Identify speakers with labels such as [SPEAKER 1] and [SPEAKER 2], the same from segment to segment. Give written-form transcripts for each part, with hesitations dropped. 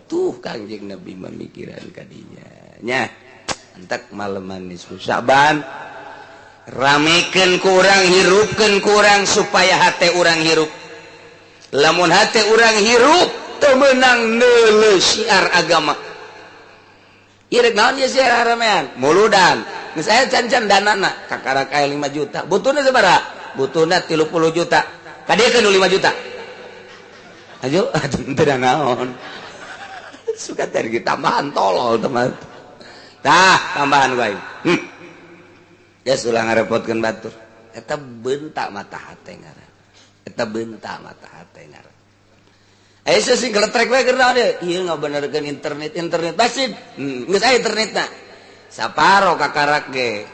[SPEAKER 1] Tuh Kangjeng Nabi memikiran kadinya nya. Entak maleman nisfu Syaban ramekeun kurang, hirupkeun kurang supaya hate urang hirup. Lamun hate urang hirup teu meunang neuleuh syiar agama. Ieu rek naon ieu syiar ramean? Muludan. Geus aya can-can danana kakarak aya 5 juta. Butuhna sabaraha? Butuhna 30 juta. Kadiekeun 5 juta. Ayo atuh teu naon. Suka teh tambahan tolol teman. Tah tambahan wae. Ya sulah ngarepotkeun batur. Eta bentak mata hate ngaran. Eta bentak mata hate ngaran. Aya sing geletrek we keur naon ieu? Ieu ngabenerkeun internet, internet masjid. Geus aya internetna. Saparo kakarak ge.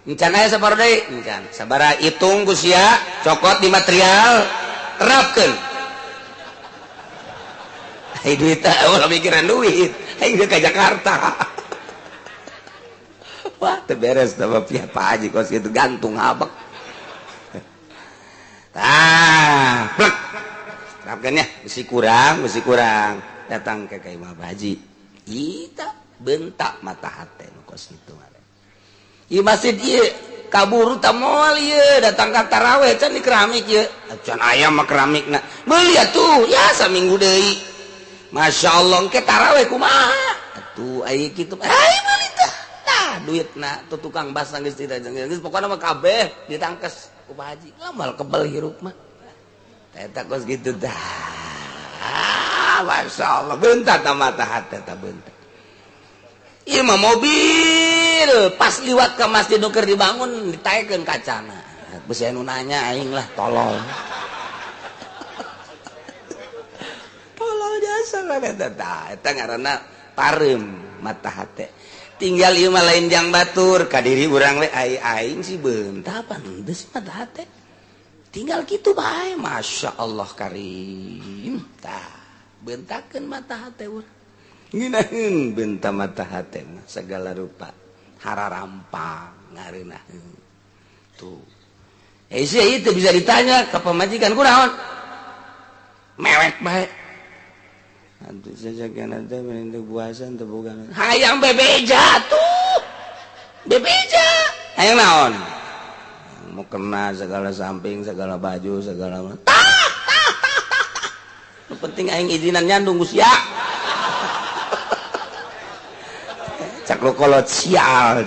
[SPEAKER 1] Encan aya saparo deui? Encan. Sabaraha hitung ku sia, cokot di material, terapkeun. Ai duit ulah mikiran duit. Aing ka Jakarta. Wah, teu beres teh pihak Pak Haji kos kitu gantung abek. Tah, plek. Terapkeun nya, besi kurang, besi kurang. Datang ke ka Imah Pak Haji. Ita bentak mata hate nu kos kitu mah. Ieu masjid ieu kaburu ta moal ieu datang ka taraweh can di keramik ieu. Can aya mah keramikna. Meuli atuh, ya saminggu deui. Masya Allah, engke taraweh kumaha? Atuh aya kitu. Ai meuli tah. Tah duitna tuh tukang basah geus tidak geus pokona mah kabeh ditangkes ku Pak Haji. Ngamal kebel hirup mah. Eta kos kitu tah. Masya Allah, bentar ta mata hate ta bentar. Ieu mah mobil pas liwat ke masjid nu keur dibangun ditaekeun kacana. Besi anu nanya aing lah tolol. Tolol jasa lah eta tah. Eta ngaranna pareum mata hate. Tinggal ieu mah lain jang batur ka diri urang we ai aing sih beunta pan henteu sih mata hate. Tinggal kitu bae Masya Allah karim. Tah beuntakeun mata hate urang. Ngeunaheun beunta mata hate mah segala rupa hararampang ngareunaheun. Tuh. Sih itu bisa ditanya ke pamajikan kunaon? Mewek bae. Atuh sajakan teh mending puasa teu boga. Hayang bebeja tuh. Bebeja. Hayang naon? Mau kena segala samping, segala baju, segala tah tah tah tah. Nu penting aing izinan nyandung geus ya. Cak lo kolot sial.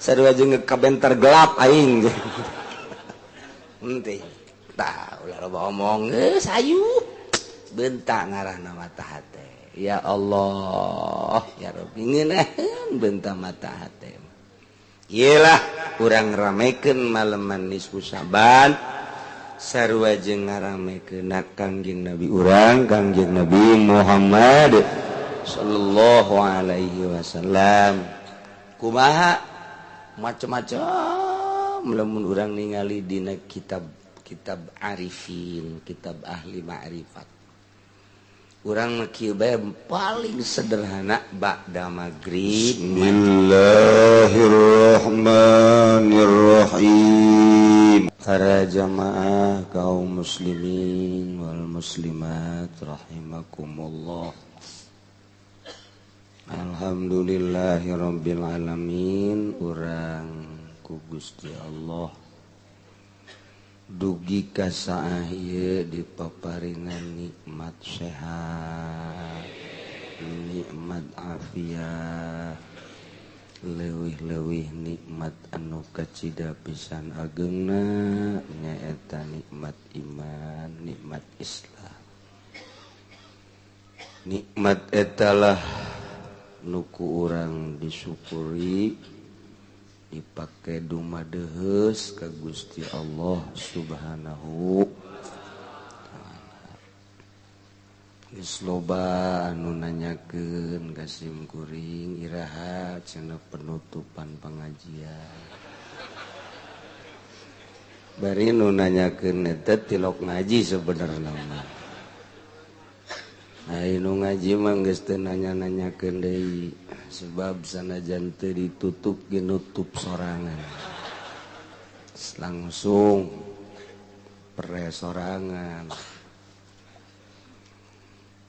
[SPEAKER 1] Sarua jeung kabentar gelap aing. Henteu. Tah ulah loba omong geus hayu. Bentak ngarahna mata hate. Ya Allah, ya Rabbi ngeunaheun bentak mata hate. Iyalah urang ramekeun maleman nisfu Syaban sarua jeung ngaramekeun Kangjeng Nabi urang Kangjeng Nabi Muhammad sallallahu alaihi wasallam. Kumaha macam-macam lamun urang ningali dina kitab arifin, kitab ahli ma'rifat. Urang kieu bae paling sederhana ba'da maghrib.
[SPEAKER 2] Bismillahirrahmanirrahim. Para jamaah kaum muslimin wal muslimat rahimakumullah. Alhamdulillahirabbil alamin. Urang ku Gusti Allah dugi ka saah ieu dipaparingan nikmat sehat, nikmat afiat, leuwih-leuwih nikmat anu kacida pisan agengna nyaeta nikmat iman, nikmat Islam. Nikmat etalah nu ku urang disyukuri, dipake dumadeheus ka Gusti Allah Subhanahu wa ta'ala. Geus loba anu nanyakeun ka sim kuring iraha cenah penutupan pengajian. Bari nu nanyakeun eta tilok ngaji sebenarna mah. Ai nu ngaji mah geus teu nanya-nanyakeun deui. Sebab sanajan teu ditutup ge nutup sorangan. Langsung pre sorangan.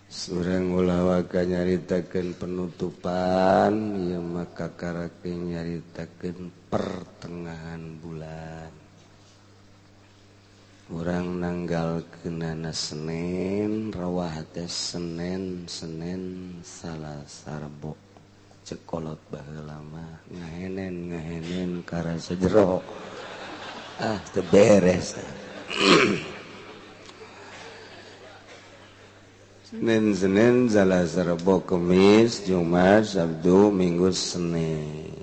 [SPEAKER 2] Surang ulah waka nyaritakeun penutupan ieu maka karake nyaritakeun pertengahan bulan. Urang nanggalkeunana Senin, rawah teh Senin, Senin Salasa Rebo. Cek kolot baheula mah ngahenen ngahenen karasa jero. Ah teu beres. Senin, Senin, Selasa, Rebo, Kamis, Jumat, Sabtu, Minggu, Senin.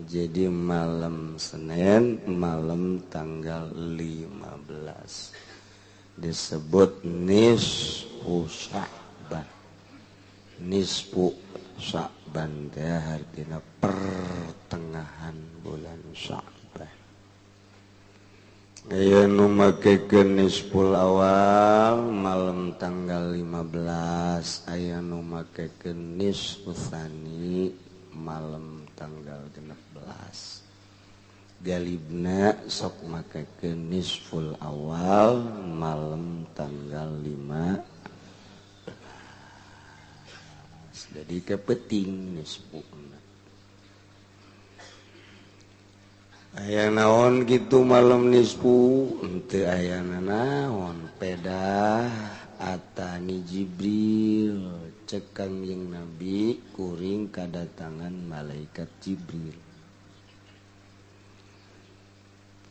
[SPEAKER 2] Jadi malam Senin, malam tanggal 15 disebut nisfu Sya'ban. Nisfu Sya'ban teh artinya pertengahan bulan Sya'ban. Aya nu makekeun nisful awal malam tanggal 15, aya nu makekeun nisfu tsani malam tanggal 16. Galibna sok makekeun nisful awal malam tanggal 15. Jadi kepeting nisfuna. Aya naon gitu malam nisfu henteu aya naon pedah atani Jibril cek Kangjeng Nabi kuring kadatangan malaikat Jibril.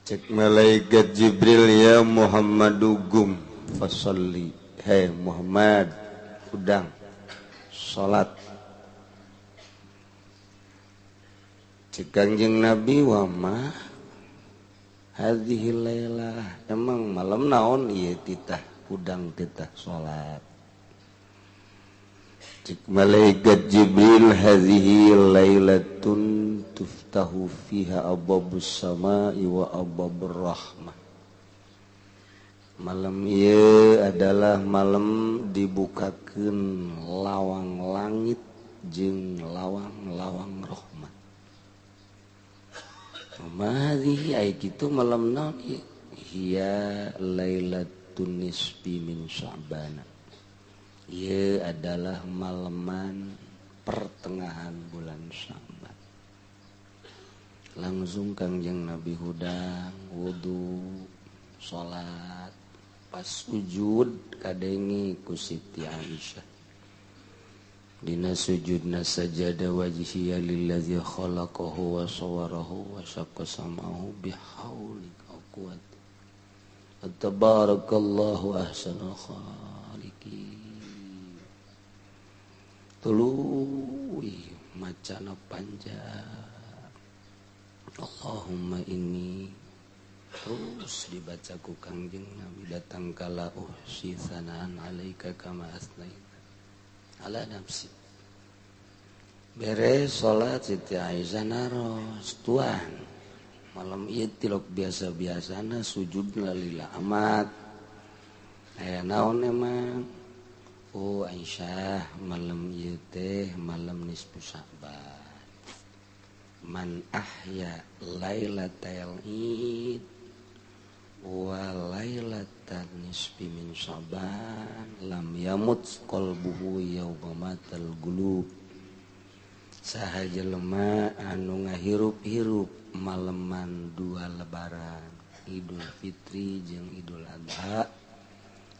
[SPEAKER 2] Cek malaikat Jibril, ya Muhammadu gum fasalli, hei Muhammad udang salat. Cek Kangjeng Nabi, wa ma hadhihi lailah, emang malam naon ieu titah udang titah salat. Cek malaikat Jibril, hadhihi lailatun tuftahu fiha abwabus samai wa abwabur rahmah. Malam ieu adalah malam dibukakeun lawang langit jeung lawang-lawang rahmat. Mahadhihi ay kitu malam naon ieu? Hiya lailatun nisfi min Sya'ban. Ieu adalah malaman pertengahan bulan Sya'ban. Langsung Kangjeng Nabi hudang wudu salat, pas sujud kadenge ku Siti Aisyah. Dina sujudna sajada wajhiya lillazi khalaqahu wa sawwarahu wa syaqqa sam'ahu bihauli wa quwwati. Tabarakallahu ahsanul khaliqin. Tuluy macana panjang. Allahumma inni, terus dibaca ku Kangjeng Nabi datang kala uhsi sanaan alaika kama asnaita ala nafsi. Beres salat Siti Aisyah naros, tuan malam ieu tilok biasa-biasana sujudna lila amat. Aya naon emang? Oh Aisyah, malam ieu teh malam nisfu Sya'ban. Man ahya lailatal id wa lailatan nisfi min Sya'ban lam yamut qalbuhu yauma matal gulub. Saha jelema anu ngahirup-hirup maleman dua lebaran, Idul Fitri jeung Idul Adha,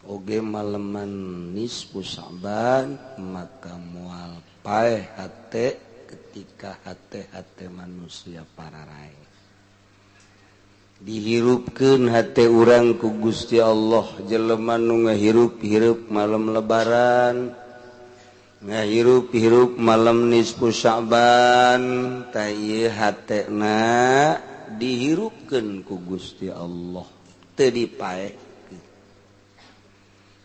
[SPEAKER 2] oge maleman nisfu Sya'ban, maka moal paeh hate ketika hate-hate manusia pararae. Dihirupkeun hate urang ku Gusti Allah. Jelema nu ngahirup-hirup malam lebaran, ngahirup-hirup malam nisfu Sya'ban, tah ieu hatena dihirupkeun ku Gusti Allah, teu dipaehkeun.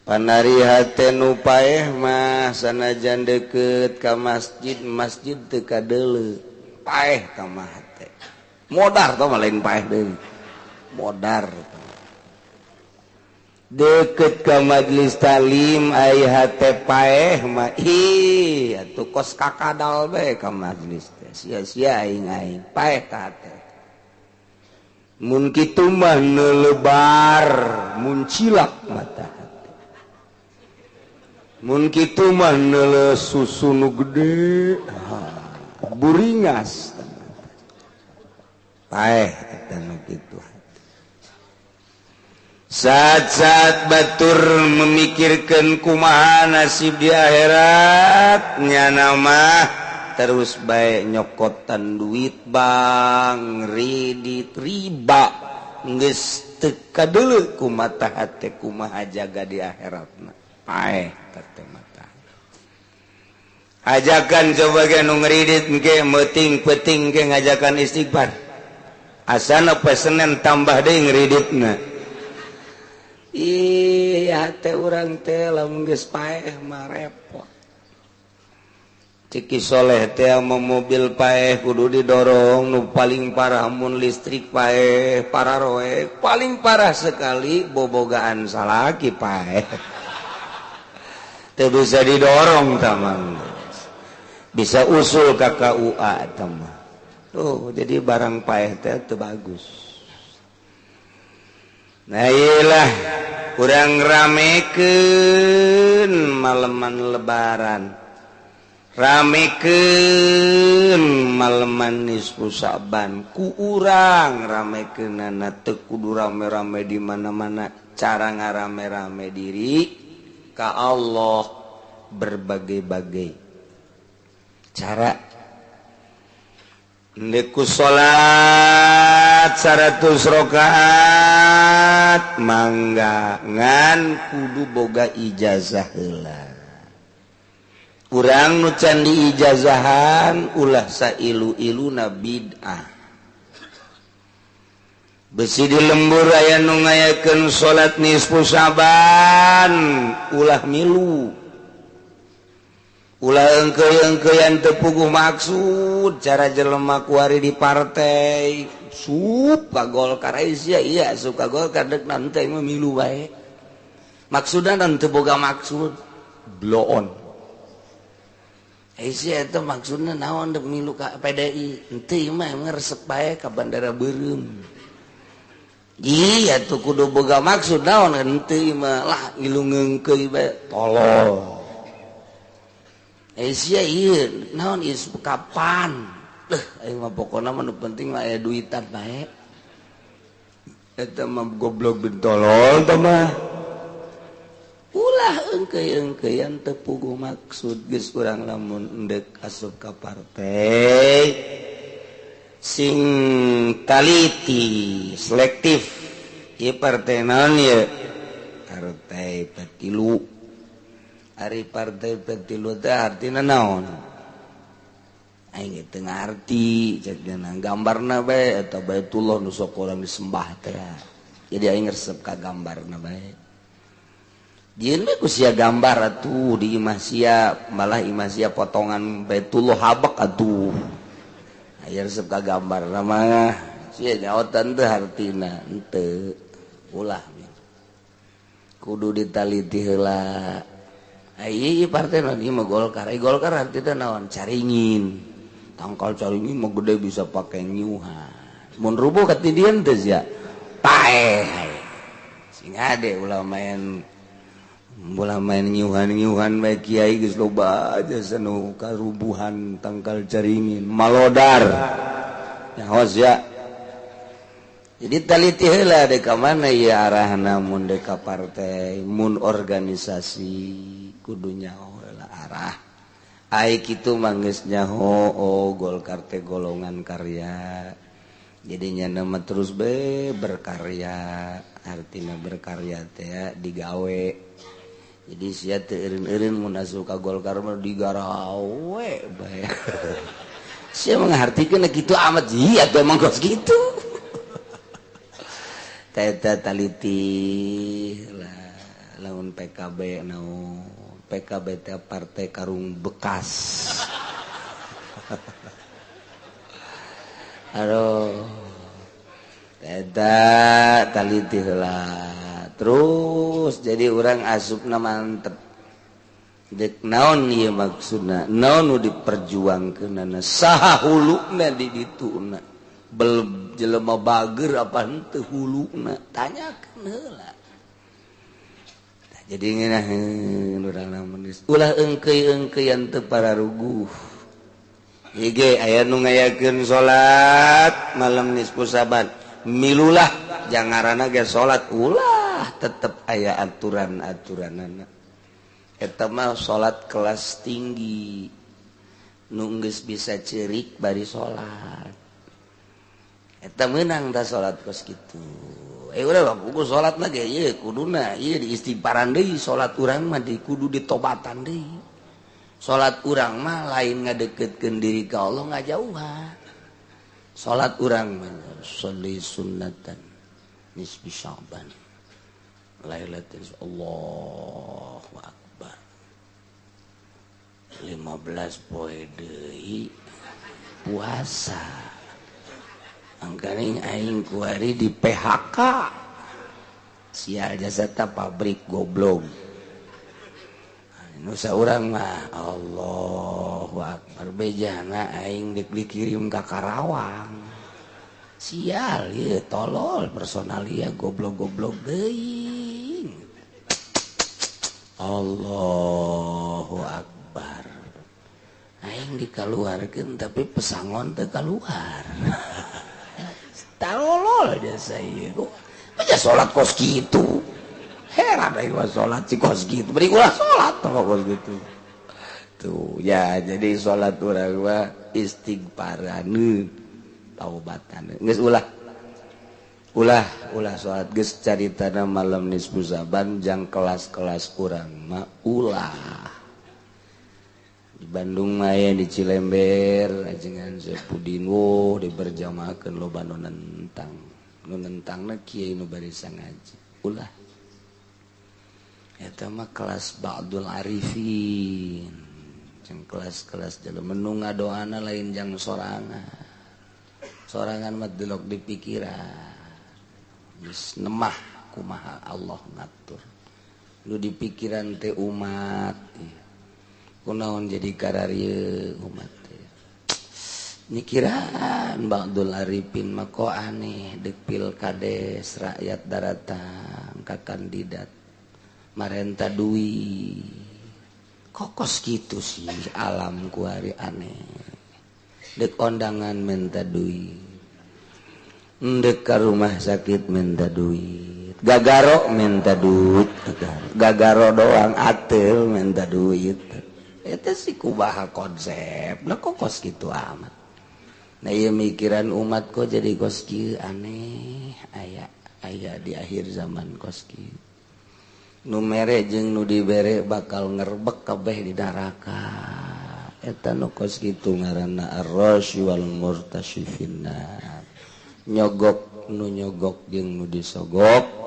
[SPEAKER 2] Panari hate nu paeh mah sanajan deukeut ka masjid, masjid teu kadeuleu, paeh ka mah hate. Modar tah mah lain paeh deui. Modar deket ke majelis talim ai hate paeh mah ih atuh kos kakadal bae ka majelis teh sia-sia aing aing paeh ka hate. Mun kitu mah nelebar muncilak mata hate.
[SPEAKER 1] Mun kitu mah neuleuh susu nu gede buringas paeh eta nu kitu. Saat-saat batur memikirkan kumaha nasib di akhirat nyana mah terus bae nyokotan duit bang ridit riba geus teu kadeuleu ku mata hate kumaha jaga di akhiratna paeh teh mata. Ajakan coba ge nu ngridit engke meuting peuting ge ngajakan istighfar asana pesenen tambah deui ngriditna. Ih, hate urang teh lamun geus paeh mah repot. Ciki soleh teh mau mobil paeh kudu didorong, nu paling parah mun listrik paeh pararoek, paling parah sekali bobogaan salaki paeh. Teu bisa didorong tamang. Bisa usul ka KUA tah mah. Tuh, jadi barang paeh teh teu bagus. Nah iyalah kurang ramekeun maleman lebaran, ramekeun maleman nisfu Sa'ban, ku urang ramekeunana teu kudu rame-rame di mana-mana, cara ngarame-rame diri ka Allah berbagai-bagai cara. Ku salat 100 rakaat mangga ngan kudu boga ijazah heula. Urang nu can diijazahan ulah sailu-iluna bid'ah. Besi di lembur aya nu ngayakeun salat nisfu Sa'ban ulah milu. Ulah engkeu-engkeuan teu puguh maksud cara jelema kuari di partai suka Golkar sia iya suka Golkar dek nanti mah milu bae. Maksudna teu boga maksud bloon. Sia eta maksudna naon dek milu ka PDI henteu mah ngeresep bae ka bandara beureum. Iya tuh kudu boga maksud naon henteu mah lah ngilu ngeungkeui bae tolol. Sia ieu naon ieu kapan? Leuh aing mah pokona mah nu penting mah aya duitan bae. Eta mah goblok bin tolol tah mah. Ulah engkeu-engkeuan teu puguh maksud geus urang lamun endek asup ka partai sing taliti selektif. Ieu partai naon ieu? Partai Petilu. Ari partai Petilu teh artina naon? Aing teu ngarti cek dina gambarna bae eta Baitullah nu sok urang disembah teh. Jadi aing resep ka gambarna bae. Jieun we ku sia gambar atuh di imah sia, malah imah sia potongan Baitullah habek atuh. Aya resep ka gambarna mah sia nyaotan teh hartina henteu. Ulah kudu ditaliti heula. Ai partai naon ieu mah Golkar. Ai Golkar artina naon? Caringin. Tangkal caringin mah gede bisa pake nyuhan. Mun rubuh katindian teh sia. Paeh. Sing ade ulah main nyuhan-nyuhan bae kiai geus loba aja sanu karubuhan tangkal caringin malodar. Nyaho sia. Jadi taliti heula dek ka mana ieu arahna mun dek ka partai, mun organisasi kudu nyaho heula arah. Ai kitu mah geus nyaho oh Golkar teh golongan karya. Jadi nyana mah terus be berkarya, artina berkarya teh digawe. Jadi sia teu eureun-eureun mun asup ka Golkar mah digarawe bae. Sia mah ngartikeun kitu amat ieu atuh emang kos kitu. Eta taliti lah lamun PKB naon PKB teh partai karung bekas. Aduh eta taliti heula terus jadi urang asupna mantep. Dek naon ieu maksudna naon nu diperjuangkeunana saha huluna di dituna bel jelema bager apa henteu huluna tanyakeun heula. Jadi ngeunaheun urang lamun ulah engkeuy-engkeuyan teu pararuguh. Ige aya nu ngayakeun salat malam nisfu Syaban, milulah jangarana ge salat ulah, tetep aya aturan-aturanana. Eta mah salat kelas tinggi nu geus bisa ceurik bari salat. Eta meunang da salat kos kitu. Udah kudu salat mah ge ieu kuduna ieu diistighfaran deui, salat urang mah di kudu ditobatan deui. Salat urang mah lain ngadeketkeun diri ka Allah, ngajauhan. Salat urang mah sholli sunnatan nisfi Sya'ban lailatul, Allahu akbar, 15 poe deui puasa. Angkaning aing kuari di PHK, sial jasa pabrik goblok. Nusa urang mah Allahu akbar, bejana aing dek dikirim ka Karawang, sial ieu tolol personalia goblok-goblok deui. Allahu akbar, aing dikaluarkeun tapi pesangon teu kaluar. Tolol jasa ieu aja salat kos kitu. Heran aing mah salat si kos kitu, beri ulah salat kos gitu tuh ya. Jadi salat urang mah istighfaran, taubatan, geus ulah ulah ulah salat. Geus caritana malam nisfu Syaban jang kelas-kelas urang mah ulah. Di Bandung mah aya di Cilember ajengan Sepudin, wo diberjamaahkeun loba nu nentang, nu nentangna kiai nu bari sangaji. Ulah, eta mah kelas ba'dul arifin, jeung kelas-kelas jelema nu ngadoana lain jang sorangan. Sorangan mah delok di pikiran, geus nemah kumaha Allah ngatur nu di pikiran teh umat kunaon jadi kararieu umat teh mikiran. Ba'dul arifin mah kok aneh, dek pilkades rakyat daratang ka kandidat marenta duit, kokos gitu sih alam kuari aneh. Dek ondangan minta duit, dek ke rumah sakit minta duit, gagaro minta duit, gagaro doang atel minta duit. Itu sih kubaha konsep lah kokos gitu amat. Nah iya mikiran umat kok jadi kos kieu aneh, aya aya di akhir zaman kos kieu. Nu mere jeung nu dibere bakal ngerbek kabeh di neraka. Eta nu kos kitu ngaranna ar-rasy wal murtasy finnar. Nyogok nu nyogok jeung nu disogok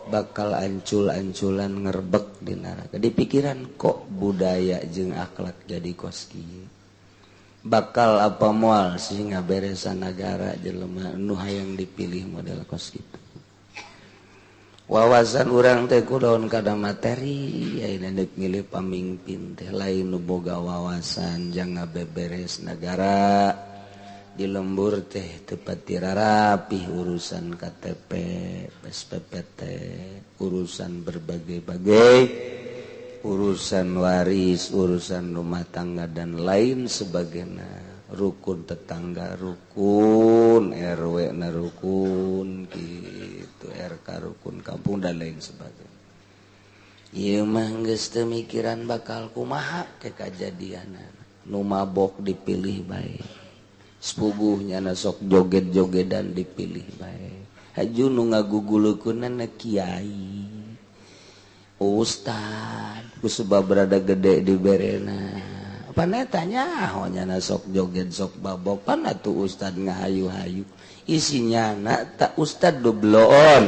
[SPEAKER 1] bakal ancul-anculan ngerbek di neraka. Di pikiran kok budaya jeung akhlak jadi kos kieu. Bakal apa moal sih ngaberesan nagara jelema nu hayang dipilih model kos kitu. Wawasan urang teh kudaon kada materi ayeuna deuk milih pamimpin teh lain nu boga wawasan jang ngabeberes nagara. Di lembur teh teu pati rarapih urusan KTP, SPPT, urusan berbagai-bagai, urusan waris, urusan rumah tangga dan lain sebagainya. Rukun tetangga rukun, RW na rukun gitu, RK rukun kampung dan lain sebagainya. Ieu mah geus teu mikiran bakal kumaha ke kajadianana. Nu mabok dipilih bae. Sepuguhnya na sok joget-jogedan dipilih bae. Haju nu ngagugulukeunana kiai, ustad, ku sebab rada gede diberena. Panetanya honyana sok joget sok babok pan atuh ustad ngahayu-hayu isinya nak tak ustad dubloon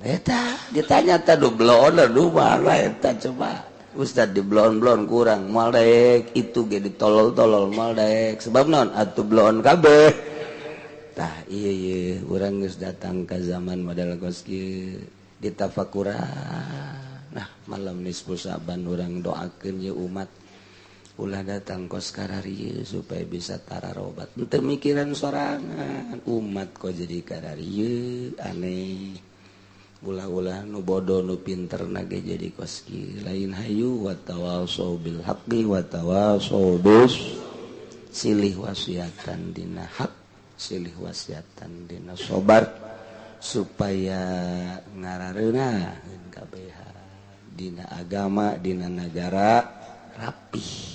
[SPEAKER 1] eta ditanya ta dubloon aduh mana eta coba ustad dibloon-bloon kurang moal daek itu ge ditolol-tolol moal daek sebab naon atuh bloon kabeh. Tah ieu ieu urang geus datang ka zaman model kos kieu ditafakuran. Nah malam nisfu Syaban urang doakeun ye umat ulah datang kos kararieu supaya bisa tararobat. Henteu mikiran sorangan umat kok jadi kararieu aneh. Ulah-ulah nu bodoh nu pinter nage jadi kos kieu. Lain hayu wa tawasau bil haqqi wa tawasau bis silih wasiatan dina hak, silih wasiatan dina sabar supaya ngarareuna kabehan dina agama dina nagara rapih.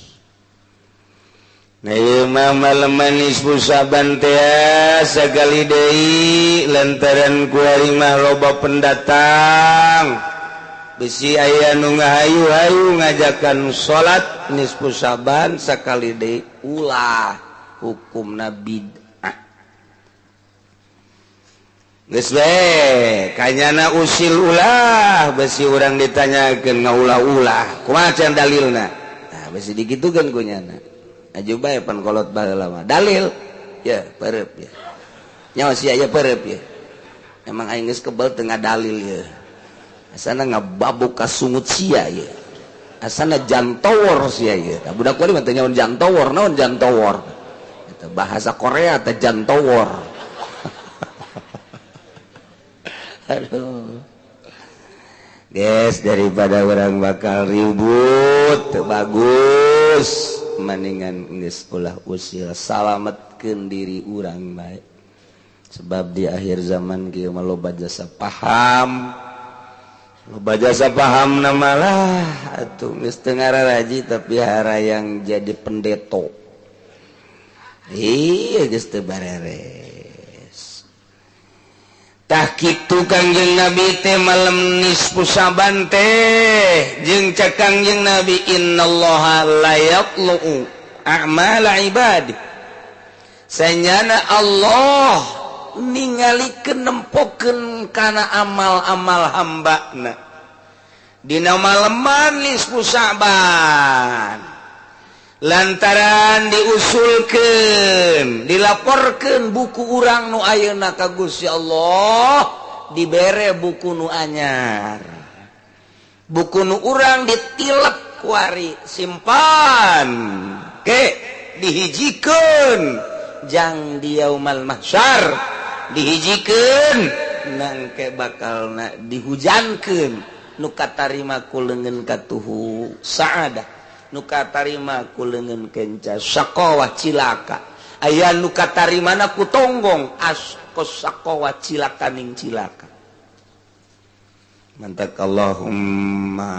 [SPEAKER 1] Nah ieu mah maleman nisfu Syaban teh sagali deui lantaran kuari mah loba pendatang bisi aya nu ngahayu-hayu ngajakan salat nisfu Syaban sakali deui ulah hukumna bid'ah. Geus bae kanyana usil ulah besi urang ditanyakeun ngaulah-ulah kumaha can dalilna. Nah besi digitukeun ku nyana. Aju bae pan kolot baheula mah dalil ya perep ya nyawa sia ya perep ya emang aing geus kebel teu ngadalil ya asana ngababuk ka sungut sia ya asana jantowor sia ya. Nah, budak kuari mah teu nyaon jantowor naon jantowor eta bahasa Korea teh jantowor. Aduh guys, daripada orang bakal ribut teu bagus mendingan geus ulah usil salametkeun diri urang bae. Sebab di akhir zaman kieu mah loba jasa paham. Loba jasa paham na malah atuh geus teu ngararaji tapi harayang jadi pendeto. Iya geus teu bareres. Tah kitu Kangjeng Nabi teh malam nisfu Syaban teh jeung cek Kangjeng Nabi innallaha la yatlu'u a'mala ibadi. Sanyana Allah ningalikeun nempokeun kana amal-amal hambana dina maleman nisfu Syaban lantaran diusulkeun dilaporkeun buku urang nu ayeuna ka Gusti Allah dibere buku nu anyar buku nu urang ditilep kuari simpan ke dihijikeun jang di yaumal mahsyar dihijikeun nangke bakalna dihujankeun nu katarima ku leungeun katuhu saadah nu katarima ku leungeun kenca saqawah cilaka aya nu katarimana ku tonggong askos saqawah cilaka ning cilaka. Mantak Allahumma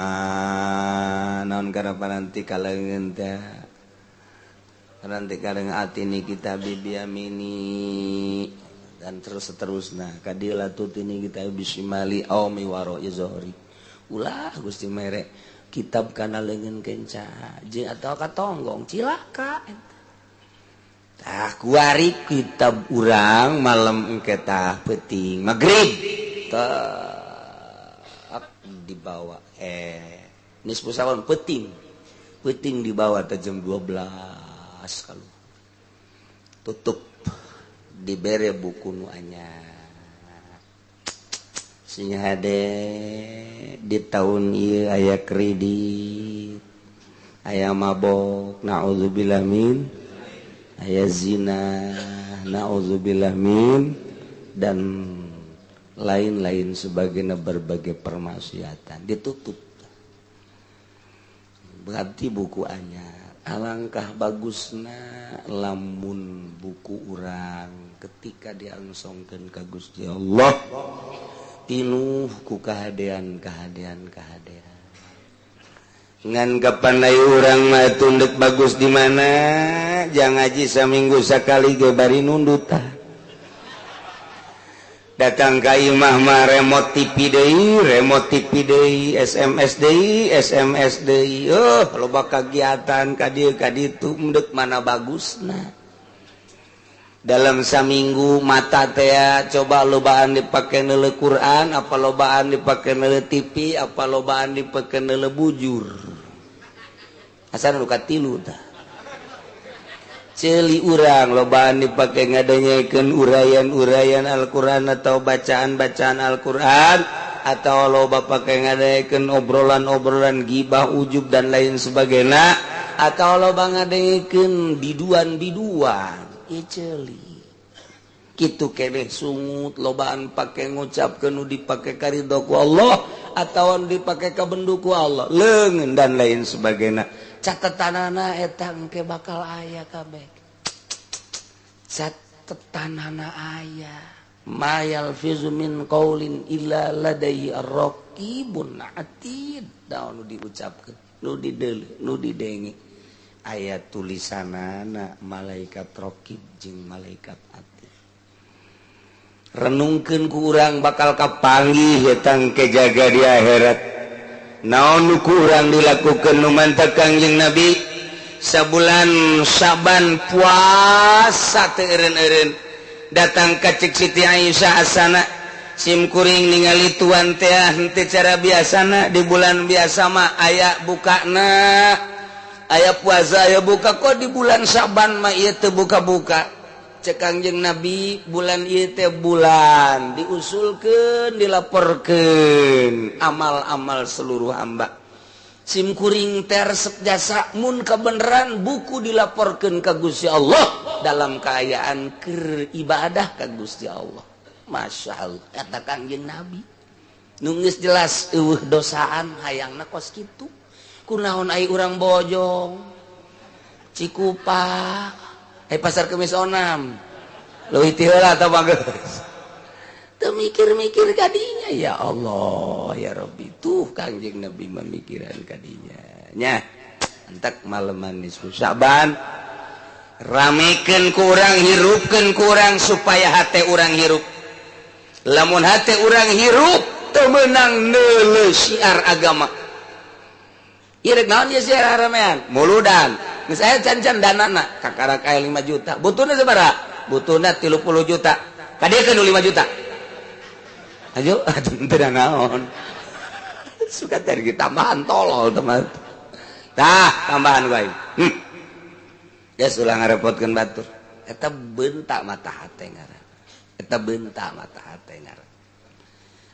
[SPEAKER 1] naon kana paranti kaleungeun teh paranti kaleungeun atini kita biyamini dan terus seterusna kadila tutini kita bisimali aumi waro izhori ulah Gusti mere kitab kana leungeun kenca jeung atawa katonggong cilaka. Tah kuari kitab urang malam engke tah peuting magrib tah dibawa nisfu Syaban peuting peuting dibawa teh jam 12 kalau tutup dibere buku nu anyar. Sing hade di tahun ieu aya kredit, aya mabok, naudzubillah min, aya zina, naudzubillah min, dan lain-lain sebagainya berbagai permaksiatan ditutup. Berarti buku anyar. Alangkah bagusna lamun buku urang ketika diangsongkeun ka Gusti Allah tinuh ku kahadean kahadean kahadean. Ngan kapan ai urang mah tunduk bagus di mana? Jangan ngaji saminggu sakali ge bari nundut tah. Datang ka imah mah remote TV deui, remote TV deui, SMS deui, SMS deui. Loba kagiatan ka dieu ka ditu endek mana bagusna. Dalam saminggu mata teh coba lobaan dipake neuleuh Quran, apa lobaan dipake neuleuh TV, apa lobaan dipake neuleuh bujur. Asana nu katilu tah. Ceuli urang lobaan dipake ngadengekeun uraian-uraian Al-Qur'an atau bacaan-bacaan Al-Qur'an atau loba pake ngadengekeun obrolan-obrolan gibah, ujub dan lain sebagainya atau loba ngadengekeun biduan-biduan. Ceuli. Kitu keneh sungut lobaan pake ngucapkeun nu dipake karidho ku Allah atawa nu dipake kabendu ku Allah, leungeun dan lain sebagainya. Catetanana eta engke bakal aya kabeh. Catetanana aya. Ma yalfizu min qaulin illa ladaihi ar-raqibun atid. Daun nu diucapkeun, nu dideuleu, nu didenge. Aya tulisanana malaikat raqib jeung malaikat atid. Renungkeun ku urang bakal kapanggih eta engke jaga di akhirat. Naon nu ku urang dilakukeun nu mantep Kangjeng Nabi sabulan Syaban puasa teu eureun-eureun. Datang ka cek Siti Aisyah asana sim kuring ningali tuan teh henteu cara biasana di bulan biasa mah aya bukana aya puasa aya buka, kok di bulan Syaban mah ieu teu buka-buka. Cek Kangjeng Nabi bulan ieu teh bulan diusulkeun dilaporkeun amal-amal seluruh hamba. Sim kuring teh resep jasa mun kebenaran buku dilaporkeun ka Gusti Allah dalam keayaan keur ibadah ka Gusti Allah. Masya Allah kata Kangjeng Nabi nu geus jelas eueuh dosaan hayangna kos kitu. Kunaon ai urang Bojong Cikupa ai pasar Kemis Onam leuwih ti heula tah bagus. Teu mikir-mikir kadinya ya Allah ya Rabbi tuh Kangjeng Nabi memikiran kadinya nya. Entek maleman nisfu Syaban ramekeun ku urang, hirupkeun ku urang supaya hate urang hirup. Lamun hate urang hirup teu meunang neuleuh syiar agama. Ieu rek naon ieu syiar ramean? Muludan. Geus aya can-can danana kakarak aya 5 juta. Butuhna sabaraha? Butuhna 30 juta. Kadiekeun nu 5 juta. Ayo, aduh teu naon. Suka tadi tambahan tolol teman. Tah, tambahan bae. Ya ulah ngarepotkeun batur. Eta bentak mata hate ngaran. Eta bentak mata hate ngaran.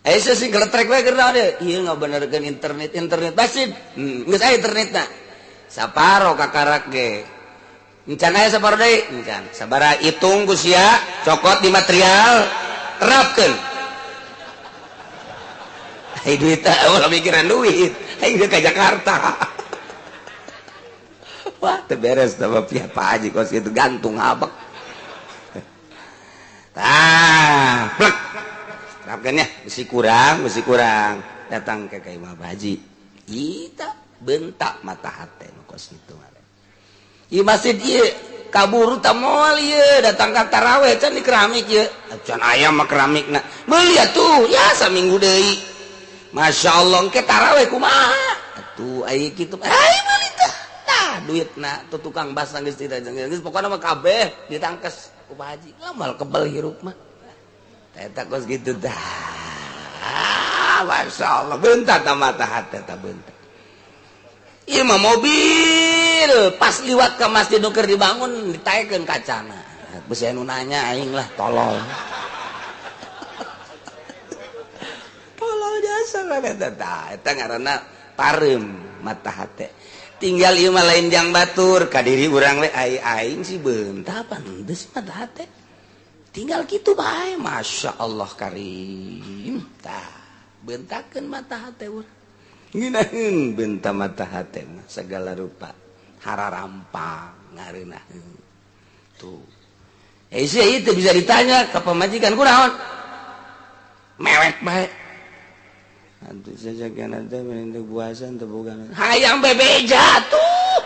[SPEAKER 1] Aya sing geletrek we keur naon ieu? Ieu ngabenerkeun internet, internet masjid. Geus aya internetna. Saparo kakarak ge. Encan aya saparo deui? Encan. Sabaraha hitung ku sia, cokot di material, terapkeun. Ai duit teh ulah mikiran duit, aing ka Jakarta. Wah, teu beres teh pihak Pak Haji kos kitu gantung habek. Tah, plek. Terapkeun nya, besi kurang. Datang ke ka Imam Haji. Ita bentak mata hate nu kos kitu mah. Ieu masjid ieu kaburu ta moal ieu datang ka taraweh can di keramik ieu. Can aya mah keramikna. Meuli atuh, ya saminggu deui. Masya Allah engke taraweh kumaha atuh aya kitu ai meuli tah. Tah duitna tuh tukang basna geus geus pokona mah kabeh ditangkes ku Pak Haji. Ngamal kebel hirup mah. Eta kos kitu tah. Masya Allah bentak ta mata hate ta bentak. Ieu mah mobil pas liwat ka masjid nu keur dibangun ditaekeun kacana. Besi anu nanya aing lah tolol. Tolol jasa lah eta tah. Eta ngaranna pareum mata hate. Tinggal ieu mah lain jang batur ka diri urang we ai aing si beunta pantes mata hate. Tinggal kitu bae Masya Allah karim. Tah beuntakeun mata hate urang. Ngeunaheun beunta mata hate mah segala rupa hararampang ngareunaheun. Tuh. Sia ieu teu bisa ditanya ka pamajikan kunaon? Mewek bae. Atuh sajagan teh mending puasa teu boga. Hayang bebeja tuh.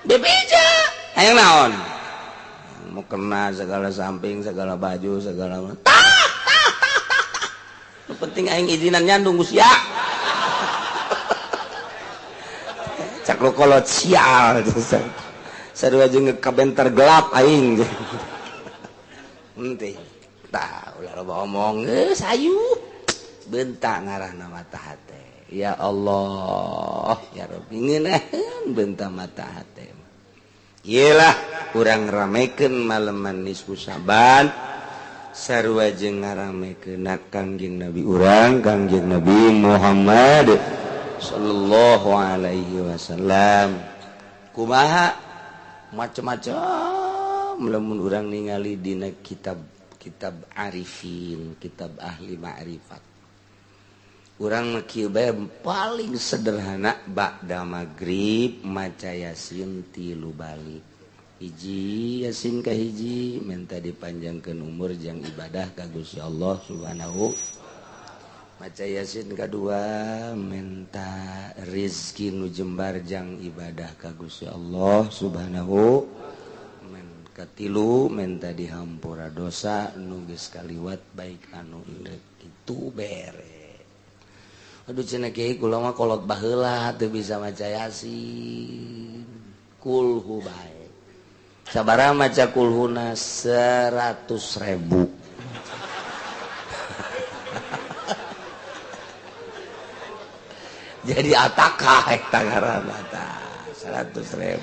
[SPEAKER 1] Bebeja. Hayang naon? Mau kena segala samping, segala baju, segala tah tah tah tah. Nu penting aing izinan nyandung geus ya. Cak lo kolot sial sarua jeung kabenter gelap aing. Henteu. Tah ulah loba omong geus hayu. Bentak ngarahna mata hate. Ya Allah, ya Rabbi ngeunaheun bentak mata hate. Ieu lah urang ramekeun maleman nisfu Syaban sarua jeung ngaramekeun Kangjeng Nabi urang Kangjeng Nabi Muhammad sallallahu alaihi wasallam. Kumaha macam-macam lamun urang ningali dina kitab kitab-kitab arifin, kitab ahli ma'rifat. Urang kieu bae paling sederhana ba'da magrib maca Yasin 3 balik. Hiji Yasin ka hiji minta dipanjangkeun umur jang ibadah ka Gusti Allah Subhanahu. Maca Yasin kadua minta rizki nu jembar jang ibadah ka Gusti Allah Subhanahu. Katilu minta dihampura dosa nu geus kaliwat baik anu indek itu bere. Aduh cenah kiai kula mah kolot baheula teu bisa maca Yasin. Kulhu bae. Sabaraha maca kulhuna 100.000. Jadi atakah eta ngaranna tah 100.000.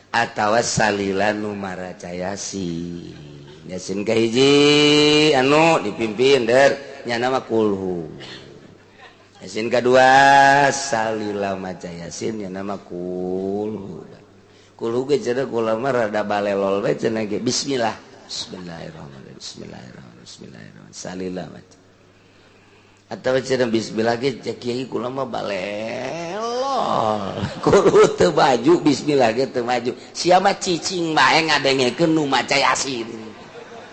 [SPEAKER 1] Atawa salila nu maraca Yasin. Yasin ka hiji anu dipimpin der nya nama kulhu. Yasin kadua salila maca Yasin nya nama kulhu. Kulhu ge cenah kula mah rada balelol we cenah ge bismillah. Bismillahirrahmanirrahim. Bismillahirrahmanirrahim. Bismillahirrahmanirrahim. Salila maca. Atawa cenah bismillah ge cek kiai kula mah balelol. Kulhu teu maju bismillah ge teu maju. Sia mah cicing bae ngadengekeun nu maca Yasin.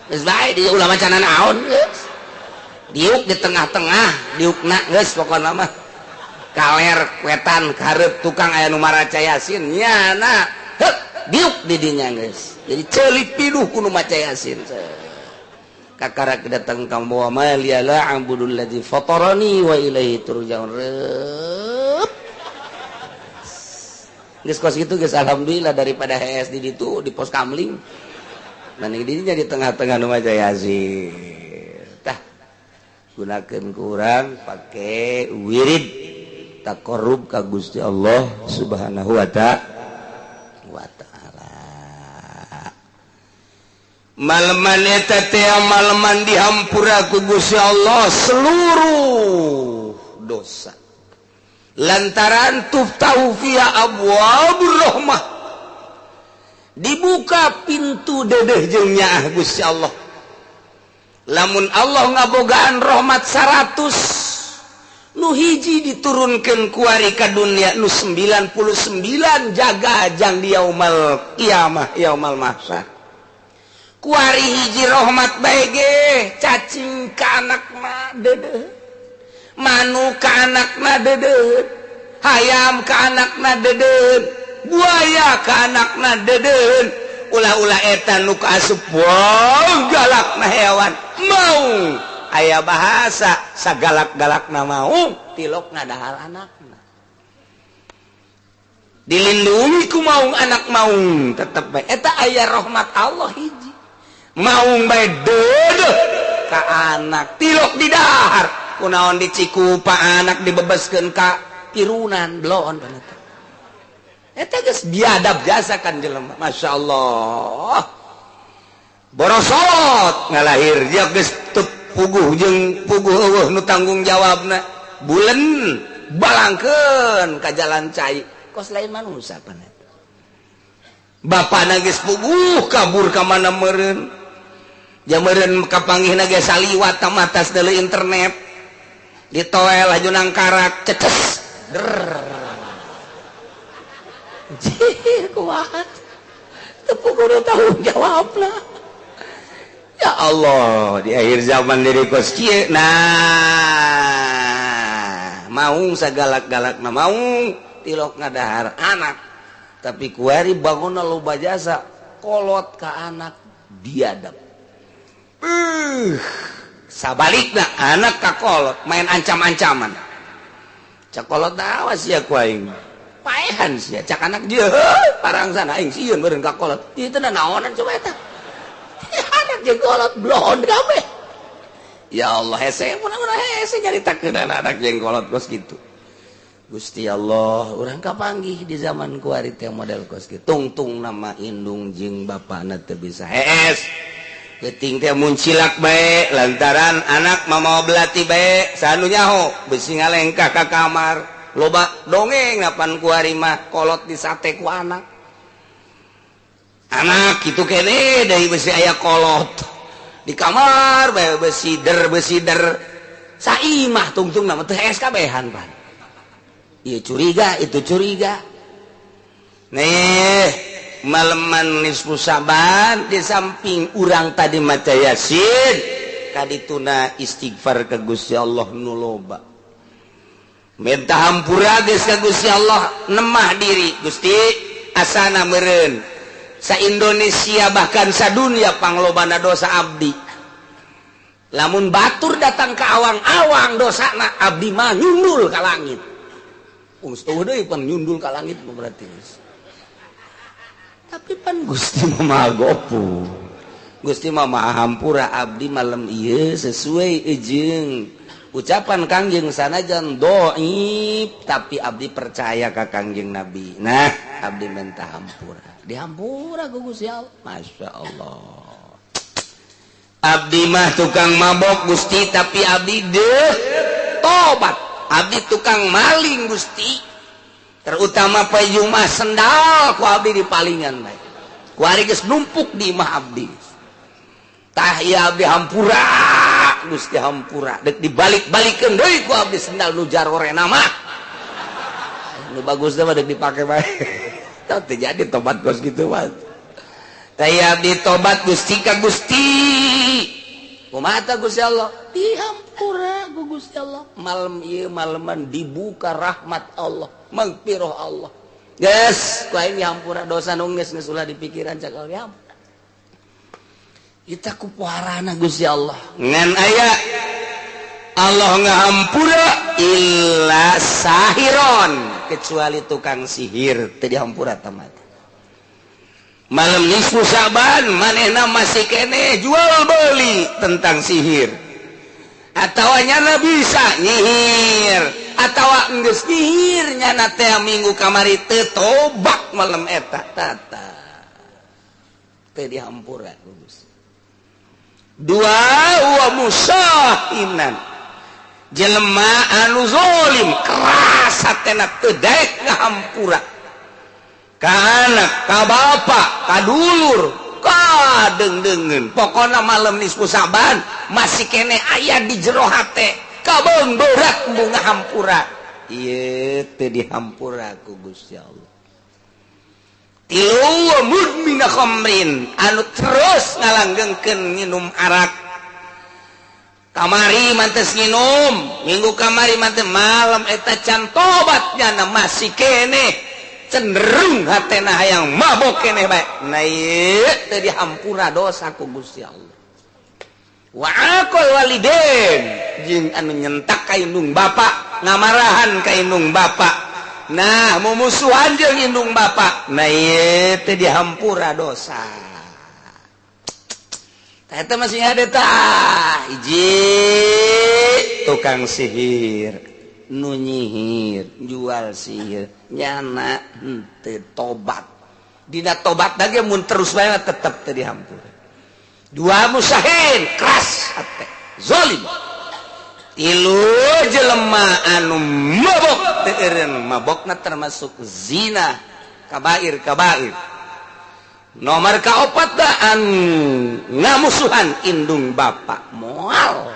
[SPEAKER 1] Geus bae di ulah maca naon geus. Diuk di tengah-tengah, diukna geus pokona mah. Kaler wetan kareup tukang aya nu maraca Yasin nyana heuk diuk di dinya geus. Jadi ceulik piduh ku nu maca Yasin. Kakarak datang ka wa ma liya la a'budul ladzi fatarani wa ilaihi turja'un. Geus kos kitu geus alhamdulillah daripada hees di ditu di pos kamling. Mending di dinya di tengah-tengah nu maca Yasin. Tah gunakeun ku urang pake wirid taqarrub ka Gusti Allah Subhanahu wa ta'ala. Maleman eta teh maleman dihampura ku Gusti Allah seluruh dosa. Lantaran tuftahu fiha abwabur rahmah. Dibuka pintu dedeh jeung nyaah Gusti Allah. Lamun Allah ngabogaan rahmat 100 nu hiji diturunkeun kuari ka dunia nu 99 jaga jang di yaumal qiyamah yaumal mahsyar. Kuari hiji rahmat bae ge cacing ka anakna deudeuh, manuk ka anakna deudeuh, hayam ka anakna deudeuh, buaya ka anakna deudeuh. Ulah-ulah eta nu kaasup wow galakna hewan maung aya bahasa sagalak-galakna maung tilokna dahar anakna dilindungi ku maung anak maung tetep bae eta aya rahmat Allah hiji maung bae deudeuh ka anak tilok di dahar kunaon dicikupa anak dibebaskeun ka pirunan bloon eta. Eta geus biadab jasa kan jelema Masya Allah borosot ngalahir dia geus teu puguh jeung puguh eueuh nu tanggung jawabna bulen balangkeun ka jalan cai kos lain manusia pan eta bapana geus puguh kabur ka mana meureun jameureun kapanggihna ge saliwat tamatas deuleu internet ditoel laju nangkarak ceces der. Jih, kuat. Tepuk udah tanggung jawab lah. Ya Allah, di akhir zaman dari kos kieu. Nah, maung sagalak-galak na maung tilok ngadahar anak. Tapi kuari bangunna loba jasa kolot ka anak biadab. Sabalikna anak ka kolot main ancam-ancaman. Cak kolot awas ya ku aing. Paehan sia cak anak dia parang sana aing sieun meureun ka kolot. Ieu teh naonan coba eta. Anak jeung kolot blon kabeh. Ya Allah hese mun hese nyaritakeun anak jeung kolot kos kitu. Gusti Allah urang kapanggih di zaman kuari teh model kos kitu. Tungtung nama indung jeung bapana teu bisa hees. Geuting teh muncilak bae lantaran anak mamawa belati bae sanu nyaho besi ngalengkah ka kamar. Loba dongeng napan kuari mah kolot disate ku anak. Anak kitu kene deui besi aya kolot. Di kamar bae besider besider. Saimah tungtung nama teh SKB-han pan. Ieu curiga, itu curiga. Nih, maleman nisfu Syaban di samping urang tadi maca Yasin, kadituna istighfar ka Gusti Allah nu loba. Minta hampura geus ka Gusti Allah, nemah diri Gusti asana meureun. Sa Indonesia bahkan sadunia panglobana dosa abdi. Lamun batur datang ke awang-awang dosana abdi mah nyundul ka langit. Geus eueuh deui pan nyundul ka langit mah berarti. Tapi pan Gusti mah Maha Gofur. Gusti mah Maha Hampura, abdi malam ieu sesuai jeung ucapan Kangjeng sanajan doib tapi abdi percaya ka Kangjeng Nabi. Nah, abdi minta hampura. Dihampura ku Gusti Allah. Masya Allah. Abdi mah tukang mabok Gusti tapi abdi deh tobat. Abdi tukang maling Gusti. Terutama poe Jumat sendal ku abdi dipalingan bae. Ku ari geus numpuk di imah abdi. Tah ieu abdi hampura Gusti hampura. Dek dibalik-balikeun deui ku abdi sendal nu jarorena mah. Nu bagus mah dek dipake bae. Tah teu jadi tobat kos kitu mah. Tah ieu abdi tobat Gusti ka Gusti. Kumaha tah Gusti Allah? Dihampura ku Gusti Allah. Malam ieu maleman dibuka rahmat Allah, magfirah Allah. Geus, ku aing dihampura dosa nu geus geus ulah dipikiran cak Allah dihampura. Kita kupuharana Gusti Allah. Ngan aya Allah ngahampura illa sahiron, kecuali tukang sihir teu dihampura tamat. Malam nisfu Syaban manehna masih keneh jual beli tentang sihir. Atawa nyana bisa nyihir, atawa geus nyihir nyana teh minggu kamari teu tobat malam eta tata. Teu dihampura ku Gusti. Dua wa musahinan, jelema anu zalim keras hatena teu daek ngahampura ka anak, ka bapa, ka dulur, ka deung-deungeun. Pokona malam nisfu Syaban masih keneh aya di jero hate kabeung berat embung ngahampura. Ieu teu dihampura ku Gusti Allah. Tilu wa mudmina khamrin, anu terus ngalanggengkeun nginum arak. Kamari mantes nginum, minggu kamari mantes malam eta can tobat nyana masih keneh cenderung hatena hayang mabok keneh bae. Nah ieu teu dihampura dosa ku Gusti Allah. Wa aqal walidain, jeung anu nyentak ka indung bapa, ngamarahan ka indung bapa. Nah, mumusuhan jeung indung bapa. Nah ieu teu dihampura dosa. Tah eta masih ada tah hiji tukang sihir, nu nyihir, jual sihir, nyana henteu tobat. Dina tobat ge mun terus bae tetep teu dihampura. Dua musahin keras hate, zalim. Tilu jelema anu mabok teu eureun mabokna termasuk zina, kabair kabair. Nomor kaopat da anu ngamusuhan indung bapa moal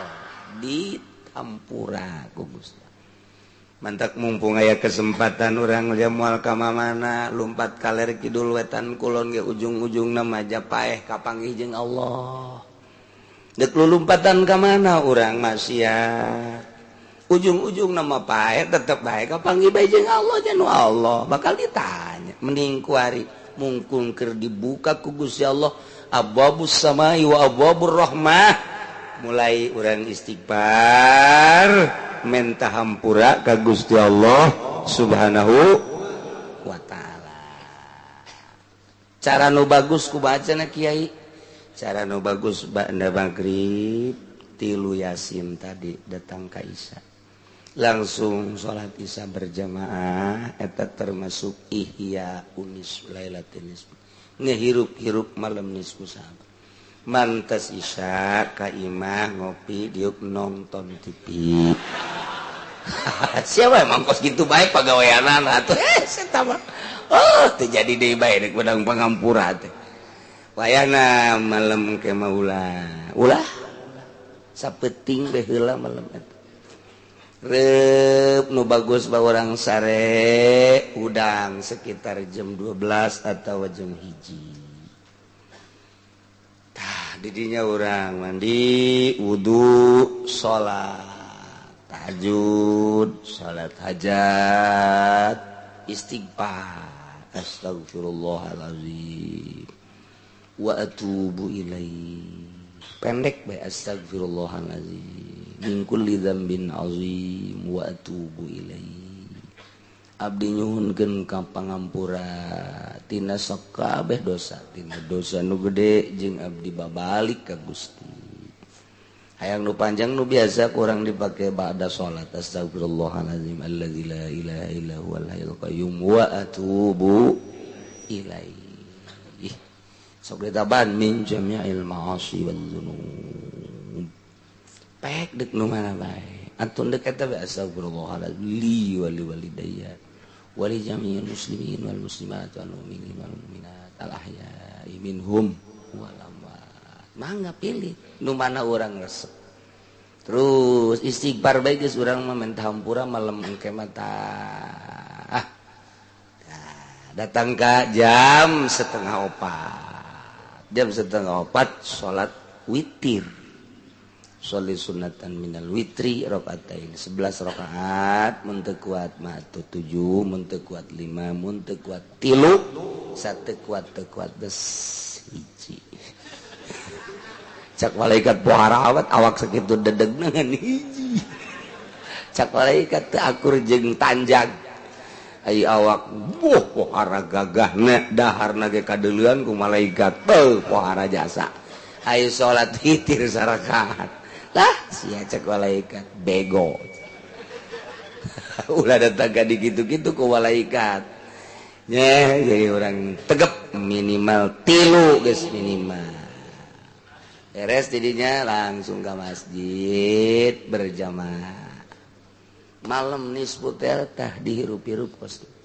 [SPEAKER 1] ditampura ku Gusti. Mantak mumpung aya kesempatan urang lia moal ka mamana lumpat kaler kidul wetan kulon ge ujung-ujungna maja paeh kapanggih jeung Allah. Dek lumpatan ka mana urang maksiat. Ujung-ujung nama paeh tetep bae kapanggih bae jeung Allah jeung Allah bakal ditanya. Mending kuari mungkung keur dibuka ku Gusti Allah abwabus samai wa abwabur rahmah. Mulai urang istighfar menta hampura ka Gusti Allah Subhanahu wa taala. Cara nu bagus ku bacana kiai, cara nu bagus ba'da maghrib tilu Yasin tadi datang ka Isya. Langsung salat Isya berjamaah eta termasuk ihya unis lailatin nisfu. Ngehirup-hirup malam nisfu Syaban. Mantes Isya ka imah ngopi diuk nonton TV. Siapa emang kos gitu baik pagaweanan atuh saya mah. Oh, teu jadi deui bae rek bedang pangampura teh. Wayahna malam ke mah ulah. Ulah sapeting deh heula malam eta. Reup nu bagus ba urang sare udang sekitar jam 12 atau jam 1. Tah didinya urang mandi, wudu, salat tahajud, salat hajat, istighfar, astagfirullahalazim wa atubu ilaih. Pendek bae astagfirullahalazim min kulli dzambin azim wa atubu ilaih. Abdi nyuhunkeun ka pangampura tina sakabeh dosa, tina dosa nu gede jeung abdi babalik ka Gusti. Hayang nu panjang nu biasa kurang dipake ba'da salat astagfirullahalazim allazi la ilaha illa huwal hayyul qayyum wa atubu ilaih. Sok ditaban min jami'il ma'asi wal dzunub. Pek dek nu mana bae. Antun dek eta bae astagfirullahalazim li wa li walidayya wa li jami'il muslimin wal muslimat wal mu'minin wal mu'minat al ahya'i minhum wal amwat. Mangga pilih nu mana urang resep. Terus istighfar bae geus urang mah minta hampura malam engke mah tah. Datang ka jam 3:30. Jam 3:30 salat witir. Sholli sunatan minal witri rokaatain 11 rakaat, mun teu kuat mah 7, mun teu kuat 5, mun teu kuat 3, satu kuat teu kuat geus hiji. Cak malaikat pohara awat awak sakitu dedegna ngan hiji. Cak malaikat teu akur jeung tanjag. Ai awak buh pohara gagahna daharna ge kadeuleun ku malaikat teu pohara jasa. Ayo salat witir sarakaat. Lah sia cek malaikat bego. Ulah datang ka dikitu-kitu ku malaikat. Nyeh jadi orang tegep minimal 3 geus minimal. Beres jadinya langsung ke masjid berjamaah. Malam nisfu teh dihirup-hirup kos kitu.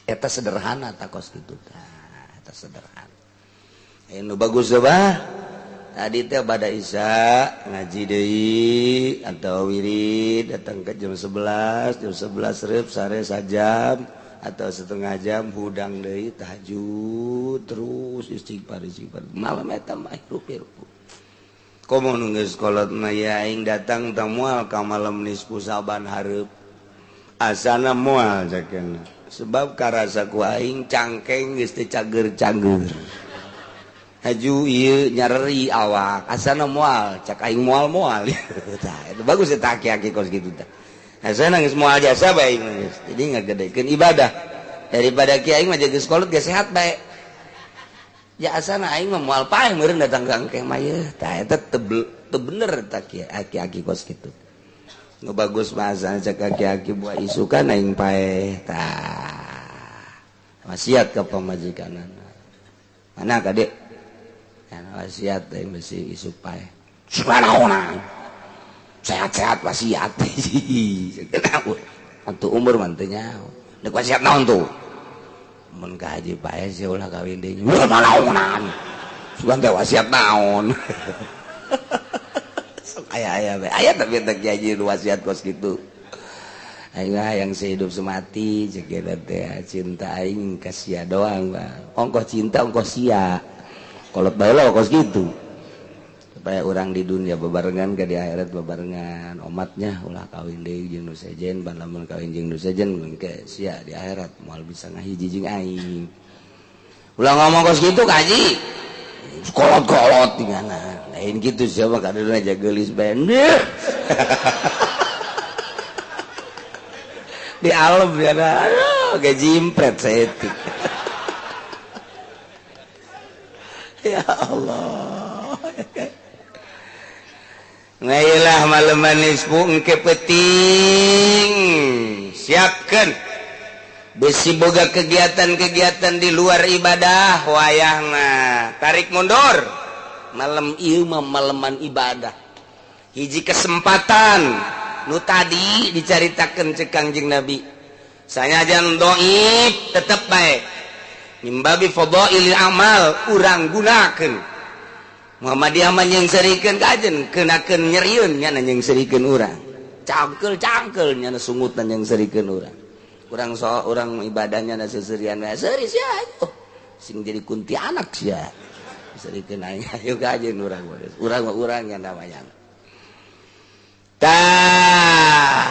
[SPEAKER 1] Eta sederhana ta kos kitu tah, eta sederhana. Anu bagus bah. Tadi teh pada isya ngaji deui atau wirid datang ke jam 11, jam 11 reup sare sajam atau setengah jam hudang deui tahajud terus istighfar istighfar. Malam eta mah hirup-hirup. Komo nu geus kolot mah ya aing datang teh moal ka malam nisfu Saban hareup. Asana moal cakeuna. Sebab karasa ku aing cangkeng geus teu cager-cager. Haju ieu nyareri awak asana moal cak aing moal-moal. Tah itu bagus eta aki-aki kos kitu tah. Asana geus moal jasa bae geus. Jadi ngagedekeun ibadah. Daripada ki aing mah geus kolot geus sehat bae. Ya asana aing mah moal paeh meureun datang ka engke mah yeuh. Tah eta teu bener tah aki-aki kos kitu. Nu bagus mah asana cak aki-aki buah isukan aing paeh tah. Wasiat ka pamajikanana. Mana kadek? Wasiat teh mesti isuk paeh. Subhanallah. Sehat-sehat wasiat. Antu umur mah teu nyaho. Deuk wasiat naon tuh? Mun ka haji paeh sia ulah kawin deui. Wah malaonan. Sugan teh wasiat naon. Sok aya-aya bae. Aya tapi teh kiai wasiat kos kitu. Aing yang sehidup semati ceuk eta teh cinta aing ka sia doang, Bang. Ongkoh cinta ongkoh sia. Kolot bae lah kos gitu. Supaya orang di dunia bebarengan ke di akhirat bebarengan. Omatnya ulah kawin deui jeung nu sejen, ban lamun kawin jeung nu sejen engke sia di akhirat moal bisa ngahiji jeung aing. Ulah ngomong kos kitu ka haji. Kolot-kolot tingana. Lain kitu sia mah kadeuleun aja geulis bae. Di alam ya aduh ge jimpret saeutik. Ya Allah. Ngailah malam nisfu engke peuting. Siapkeun. Besi boga kegiatan-kegiatan di luar ibadah wayahna. Tarik mundur. Malam ieu mah maleman ibadah. Hiji kesempatan nu tadi dicaritakeun cek Kangjeng Nabi. Sanajan dhaif tetep bae. Mimbabi fadailil amal urang gunakeun. Muhammadiyah mah nyengserikeun kajen keunakeun nyerieun nya nyengserikeun urang. Cangkel-cangkel nya sungutan nyengserikeun urang. Urang so urang ibadahnya na seserian we seuri sia ayo. Sing jadi kuntianak sia. Serikeun aing ayo kajen urang urang mah urang nya namanya. Tah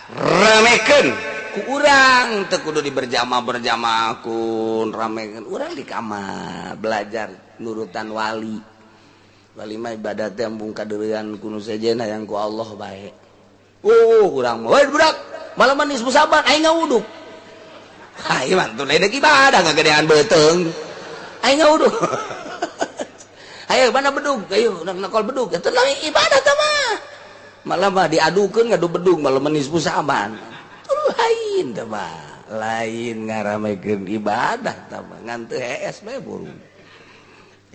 [SPEAKER 1] ramekeun ku urang teu kudu diberjamaah-berjamaah kun ramekeun urang di kamar belajar nurutan wali. Wali mah ibadah teh embung kadeuleuan ku nu sejen hayang ku Allah bae. Urang mah we budak malaman nisfu Saban aing ngawuduk. Hai mantun lain ibadah ngagedean beuteung. Aing ngawuduk. Ayo mana bedug? Ayo nakol bedug. Eta lain ibadah teh mah. Malah mah diadukeun ngadu bedug malah nisfu Saban. Lain teh mah. Lain ngaramekeun ibadah teh mah ngan teu hees bae buru.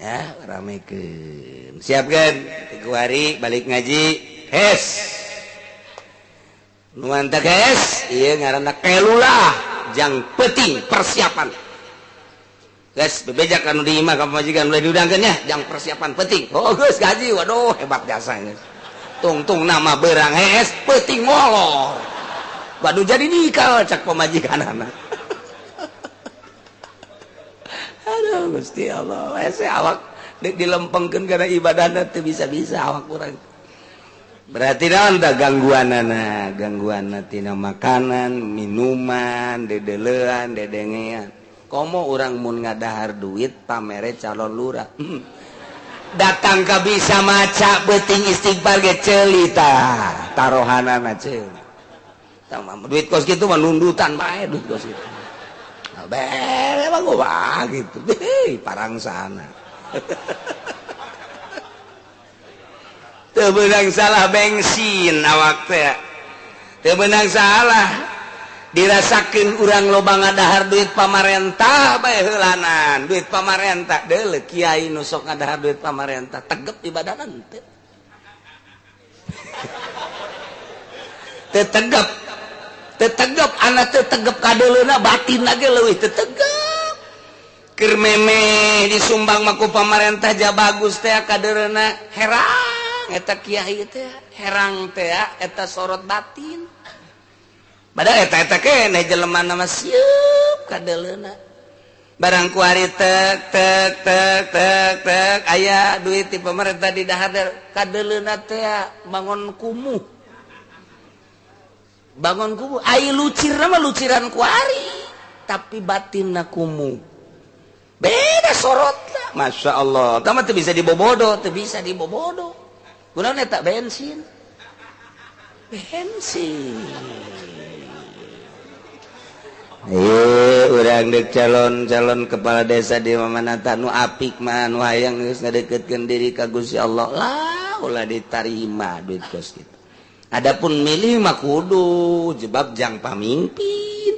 [SPEAKER 1] Ya, ramekeun. Siapkeun tiga hari balik ngaji. Hes. Nu mantap hes, ieu ngaranna kelulah jang penting persiapan. Geus bebeja ka nu di imah ka pamajikan ulah diudangkeun nya, jang persiapan penting. Oh geus gaji, waduh hebat jasa geus. Tungtung nama berang hees penting molor. Waduh jadi nikah cak pamajikanana. Aduh Gusti Allah, hese awak deuk dilempengkeun kana ibadahna teu bisa-bisa awak urang. Berarti naon tah gangguanana? Gangguanna tina makanan, minuman, dedelean, dedengean. Komo urang mun ngadahar duit pamere calon lurah. Datang ka bisa maca beuting istighfar ge ceuli tah, tarohanana ceuli. Tah duit kos kitu mah nundutan bae duit kos kitu. Bere mah gua gitu. Hei, parangsana. Teu beunang salah bensin awak teh. Teu beunang salah dirasakeun urang loba ngadahar duit pamarentah bae heulanan, duit pamarentah deuleu kiai nu sok ngadahar duit pamarentah tegep ibadahna teu. Teu tegep. Teu tegep anak teu tegep kadeuleuna batin ge leuwih teu tegep. Keur memeh disumbang mah ku pamarentah ja bagus teh kadeuleuna herang eta kiai teh herang teh eta sorot batin. Padahal eta-eta keneh jelema mah sieup kadeuleuna. Barang kuari tek tek tek tek tek aya duit ti pamarentah di dahar kadeuleuna teh bangun kumuh. Bangun kumuh ai lucirna mah luciran kuari tapi batinna kumuh. Beda sorotna. Masya Allah. Tah mah teu bisa dibobodo, teu bisa dibobodo. Kunaon eta bensin? Bensin. Urang dek calon-calon kepala desa di mana nu apik mah nu hayang geus ngadeukeutkeun diri ka Gusti Allah lah ulah ditarima duit kos kitu. Adapun milih mah kudu jebab jang pamimpin.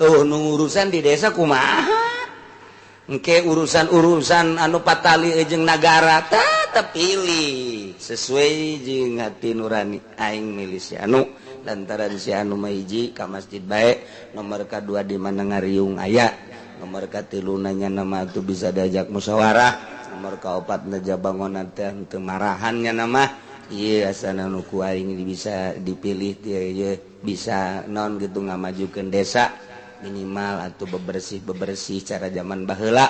[SPEAKER 1] Oh nu urusan di desa kumaha? Engke urusan-urusan anu patali jeung nagara tah terpilih sesuai jeung hati nurani aing milih si anu lantaran si anu mah hiji ka masjid bae, nomor kadua di mana ngariung aya, nomor katilu nanya nama tuh bisa diajak musyawarah, nomor kaopat neja bangonan teh teu marahan nya nama ieu asana nu ku aing bisa dipilih ieu bisa non gitu ngamajukeun desa minimal atau bebersih-bebersih cara zaman baheula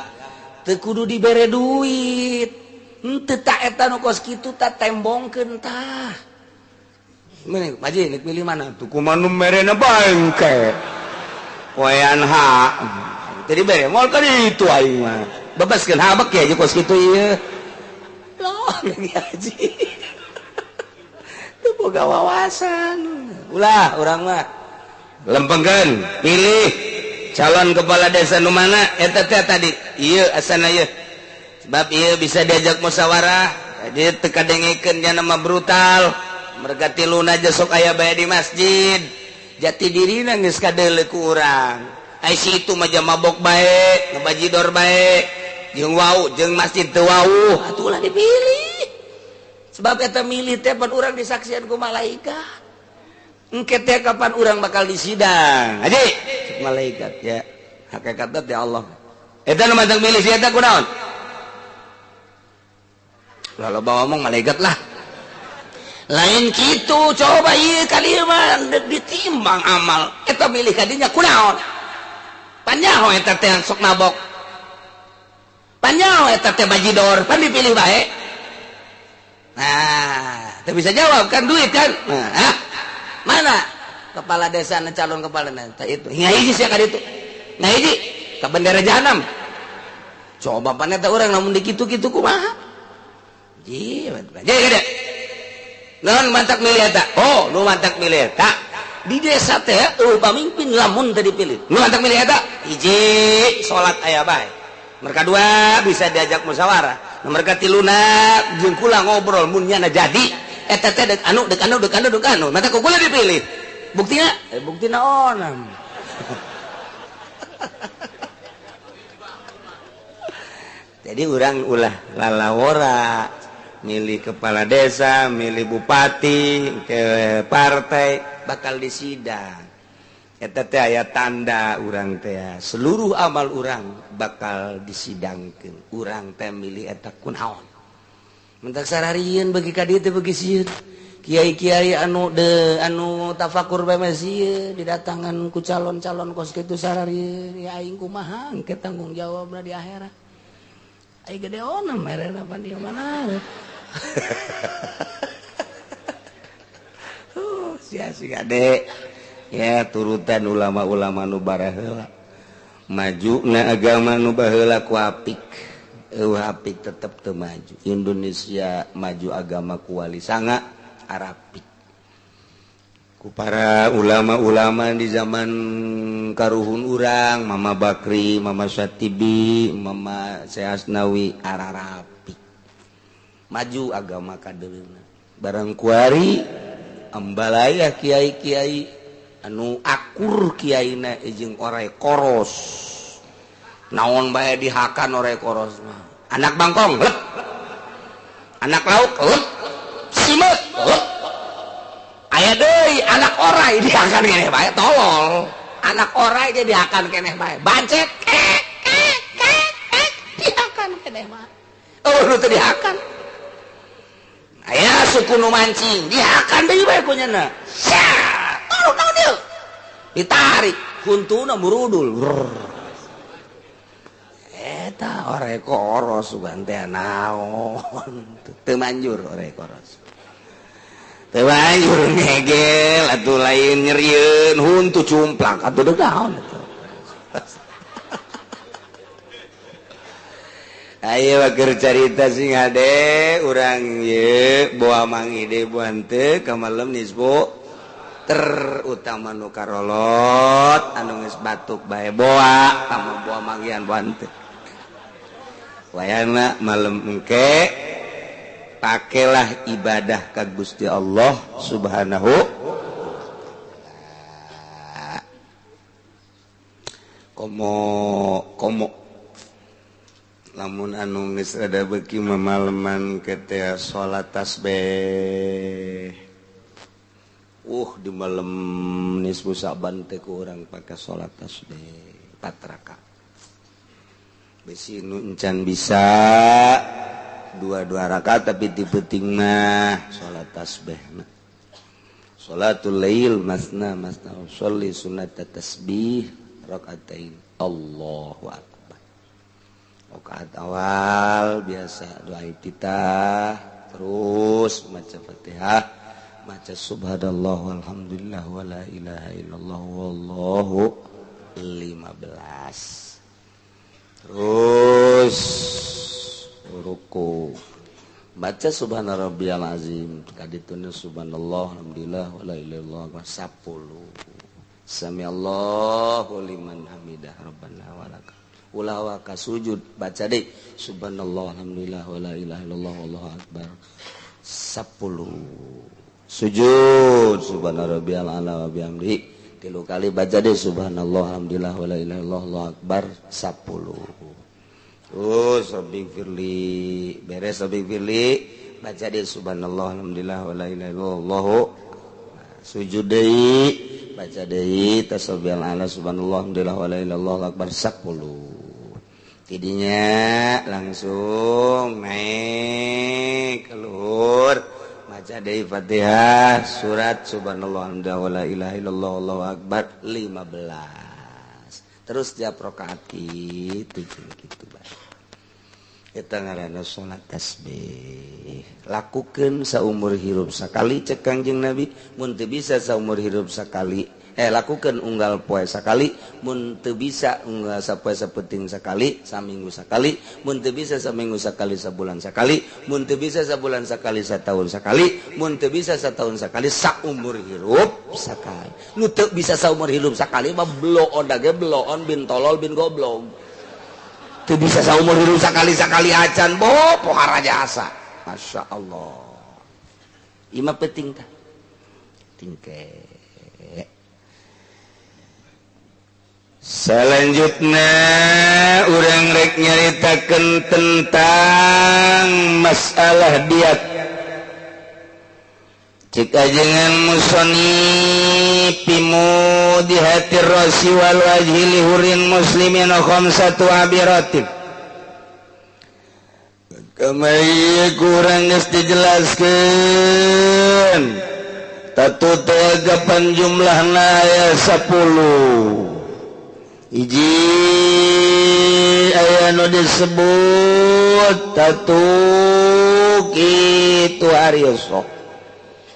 [SPEAKER 1] teu kudu dibere duit henteu ta eta nu kos kitu ta tembongkeun tah. Mene maji nek milih mana tuh kumaha nu merena bangke poean ha teu dibere moal ka ditu aing mah bebaskeun habek ya kos kitu ieu loh lagi haji teu boga wawasan ulah urang mah lempengkeun pilih calon kepala desa nu mana eta teh tadi ieu asana ieu sebab ieu bisa diajak musyawarah jadi teu kadengekeun nya nama brutal merga tiluna aja sok aya bae di masjid jati dirina geus kadeuleu ku urang ai si itu mah mabok bae ngebajidor bae jeung wau jeung masjid teu wau atuh ulah dipilih sebab eta milih teh pan urang disaksian ku malaikat engke teh kapan urang bakal disidang haji malaikat ya hakikatna teh Allah Eta nu mantang milih si eta kunaon? Lalu bawa ngomong malaikat lah. Lain kitu coba ieu ka dieu mah ditimbang amal. Eta milih ka dinya kunaon? Panyaho eta teh sok nabok. Panyaho eta teh bajidor, pan dipilih bae. Nah, teu bisa jawab kan duit kan? Nah, ah, mana kepala desa na calon kepala desa itu. Hiji sia ka ditu. Nah hiji ka bendera jahanam. Coba pan eta urang lamun dikitu-kitu kumaha? Ji, jadi gede. Naon mantak milih eta? Oh, nu mantak milih eta. Di desa teh eueuh pamimpin lamun teu dipilih. Nu mantak milih eta? Hiji, salat aya bae. Mereka dua bisa diajak musyawarah. Mereka tiluna jeung kula ngobrol mun nyana jadi eta teh deuk anu deuk anu deuk anu deuk anu. Mata ku kula dipilih. Buktina? Buktina onam. Jadi urang ulah lalawora milih kepala desa, milih bupati, ke partai bakal disidang. Eta teh aya tanda urang teh seluruh amal urang bakal disidangkeun. Urang teh milih eta kunaon. Mentak sararieun bagi ka dieu teh bagi sieun. Kiai-kiai anu de anu tafakur bae mah sieun didatangan ku calon-calon kos kitu sararieun. Ya aing kumaha engke tanggung jawabna di akhirat. Aing gede ona merena pan di mana. Sia-sia gede. Ya turutan ulama-ulama nu baraheula. Majuna agama nu baheula ku apik. Eueuh apik tetep teu maju. Indonesia maju agama ku wali sanga Arapik. Ku para ulama-ulama di zaman karuhun urang, Mama Bakri, Mama Syatibi, Mama Syasnawi ararapik. Maju agama kadeuleuna. Barang kuari ambalaya kiai-kiai anu akur kiaina jeung orai koros. Naon bae dihakan orai koros mah. Anak bangkong, lep. Anak lauk, lep. Simeut, lep. Aya deui anak orai dihakan keneh bae tolol. Anak orai ge dihakan keneh bae. Bancet kek kek kek kek dihakan keneh bae. Oh, nu teu dihakan. Aya suku nu mancing dihakan deui bae ku nyana. Sia, tolol naon ieu? Ditarik huntuna murudul. Eta orai koros sugan teh naon. Teu manjur orai koros. Teu manjur ngegel atuh lain nyerieun huntu cumplak atuh deuk naon atuh. Ayo keur carita sing hade urang ieu boa mangi deui buan teu ka malem nisbu terutama nu karolot anu geus batuk bae boa tama boa manggihan buan teu. Wayana malem engke pakailah ibadah ka Gusti Allah Subhanahu komo komo lamun anu geus rada beuki mamaleman ke teh salat tasbih. Di malam nisfu Sa'ban teh ku urang pake salat tasbih 4 rakaat. Besi nu encan bisa dua-dua rakaat tapi di penting mah salat tasbih. Salatul lail masna masna sholli sunat tasbih rakaatain. Allahu akbar. Rakaat awal biasa doa iftitah, terus maca Fatihah, maca subhanallah walhamdulillah wala ilaha illallah wallahu 15. Terus ruku baca subhana rabbiyal azim kadituna subhanallah alhamdulillah wala ilaha illallah 10. Sami Allahu liman hamidah rabbana walakal. Ulah waka sujud baca deh subhanallah alhamdulillah wala ilaha illallah wallahu akbar 10. Sujud subhana rabbiyal ala wa bihamdihi 3 kali baca deh subhanallah alhamdulillah wala ilaha illallah wallahu akbar 10. Terus rabbi firli beres rabbi firli baca deh subhanallah alhamdulillah wala ilaha illallah sujud deui baca deui tasbih ala subhanallah alhamdulillah wala ilaha illallah akbar 10. Tidinya langsung naik keluar maca deui Fatihah surat subhanallah alhamdulillah wala ilaha illallah allahu akbar 15. Terus tiap rakaat kitu kitu bae. Eta ngaranna salat tasbih. Lakukeun saumur hirup sakali cek Kangjeng Nabi, mun teu bisa saumur hirup sakali lakukan unggal poe sakali, mun teu bisa unggal sapoe sapenting sakali, saminggu sakali, mun teu bisa saminggu sakali sabulan sakali, mun teu bisa sabulan sakali satahun sakali, mun teu bisa satahun sakali saumur hirup sakali. Nu teu bisa saumur hirup sakali mah bloon dage bloon bin tolol bin goblok. Teu bisa saumur hirup sakali-sakali acan bo pohara jasa. Masya Allah. Ima penting tah. Tingke. Selanjutnya urang rek nyaritakeun tentang masalah diat. Cik ajengan musonif pimu di hati rosi wal wajhi lihurin muslimin khamsatu abiratin. Kamari kurang geus dijelaskeun. Tatu teh kapan jumlahna aya 10. Hiji aya nu disebut tatu kitu harioso.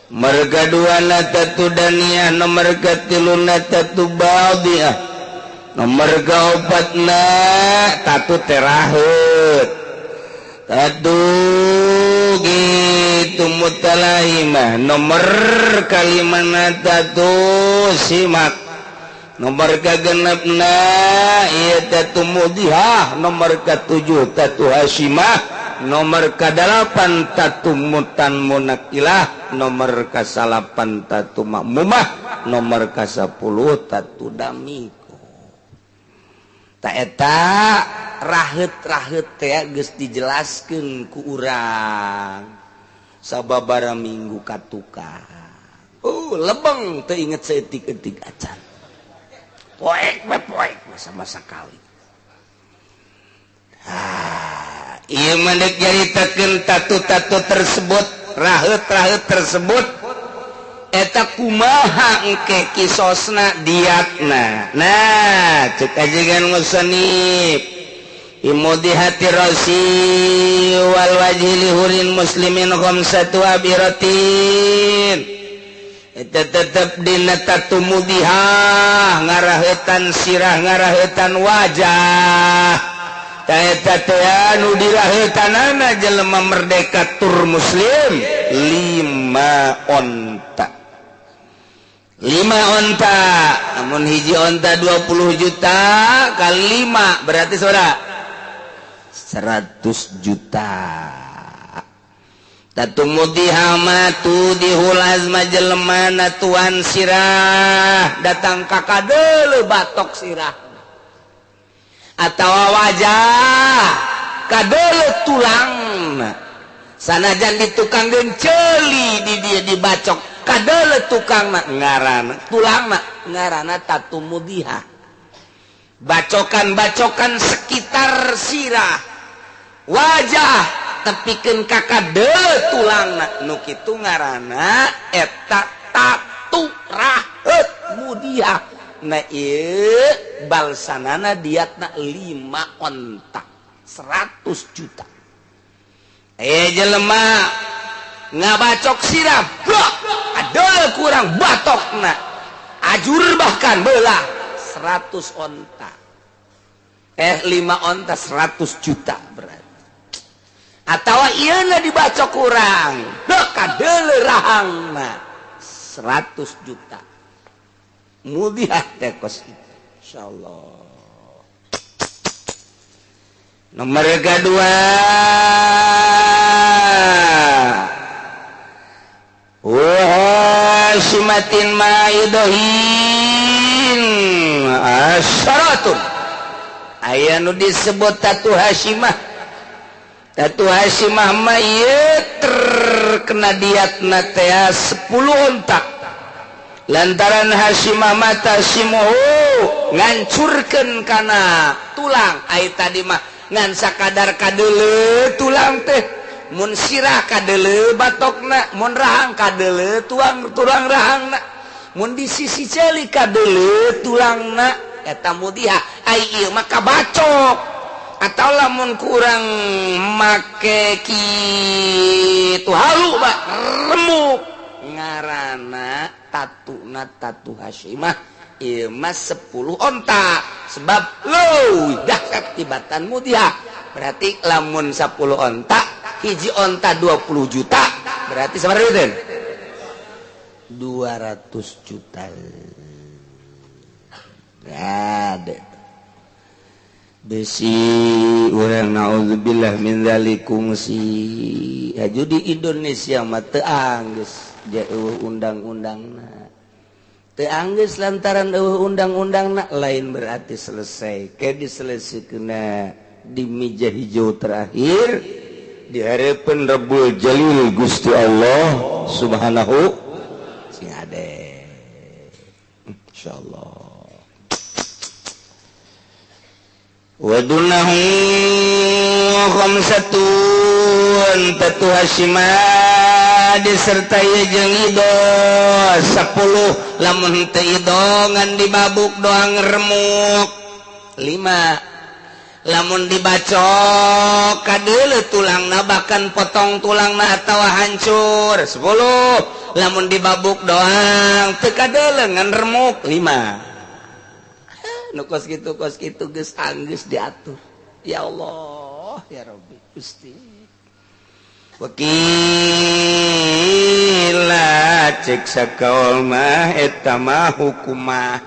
[SPEAKER 1] Merga duana tatu daniah, nomor katiluna tatu badiah, nomor kaopatna tatu teraheut. Tatu gitu mutalahimah, nomor kalimana tatu simak. Nomor kagenepna ieu tatu mudihah, nomor katujuh tatu hasimah, nomor kadalapan tatu mutan munakilah, nomor kasalapan tatu makmumah, nomor kasapuluh tatu damiko. Ta eta raheut-raheut teh geus dijelaskeun ku urang sababaraha minggu katukang. Lebeng teu inget saeutik-eutik acan. Poek poek masa-masa kali. Ieu mah deuk nyaritakeun tatu-tatu tersebut, raheut-raheut tersebut eta kumaha engke kisosna diatna. Nah, cek ajengan musannif imudi hati rosi wal wajhi lihurin muslimin khamsatu abiratin. Eta tetep dina tatu mudihah ngarahetan sirah ngarahetan wajah. Ta eta teh anu dirahetanana jelema merdeka tur muslim 5 onta. 5 onta, namun hiji onta 20 juta kali 5 berarti saudara 100 juta. Tatu mudihama tu dihulazma jelema natuan sirah datang kakak dulu batok sirah atau wajah kadele tulang sanajan di tukang genceli di dia dibacok kadele tukang ngarana tulang ngarana tatu mudihah bacokan-bacokan sekitar sirah wajah tepikeun ka kadele tulangna nu kitu ngaranna eta tatu raheut mudiah. Nah ieu balsanana diatna 5 onta 100 juta. Jelema ngabacok sirah blok kadele kurang batokna ajur bahkan belah 100 onta 5 onta 100 juta berarti. Atawa ieuna dibacok kurang dek kadele rahangna 100 juta mudiah teh kos itu insyaallah. Nomor kedua wahasimatin maidohin asyaratun aya nu disebut tatu hasimah. Tatu hasimah mah ieu terkena diatna teh 10 onta lantaran hasimah mata simuhu ngancurkeun kana tulang. Ai tadi mah ngan sakadar kadeuleu tulang teh mun sirah kadeuleu batokna mun rahang kadeuleu tulang rahangna mun di sisi ceuli kadeuleu tulangna eta mudhiah ai ieu mah kabacok atau lamun kurang make kitu halu mah remuk ngaranna tatuna tatu hasyimah ieu mah 10 onta sebab leuwih dahsyat tibatan mudhiah berarti lamun 10 onta hiji onta 20 juta berarti sabaraha duiteun 200 juta. Ada besi urang naudzubillah min dzalikum si haju di Indonesia mah teu anggeus eueuh undang-undangna teu anggeus lantaran eueuh undang-undangna lain berarti selesai ke diselesaikeunna di meja hijau terakhir di hareupeun Rabbul Jalil Gusti Allah Subhanahu sing ade insyaallah. Wadunahu khamsatun tatu hasyima disertai jeung ido 10 lamun teu ido ngan dibabuk doang remuk 5 lamun dibacok kadeuleu tulangna bahkan potong tulangna atawa hancur 10 lamun dibabuk doang teu kadeuleu ngan remuk 5. Nu kos kitu geus anggeus diatur. Ya Allah, ya Rabbi Gusti. Wakila cek sakaol mah eta mah hukumah.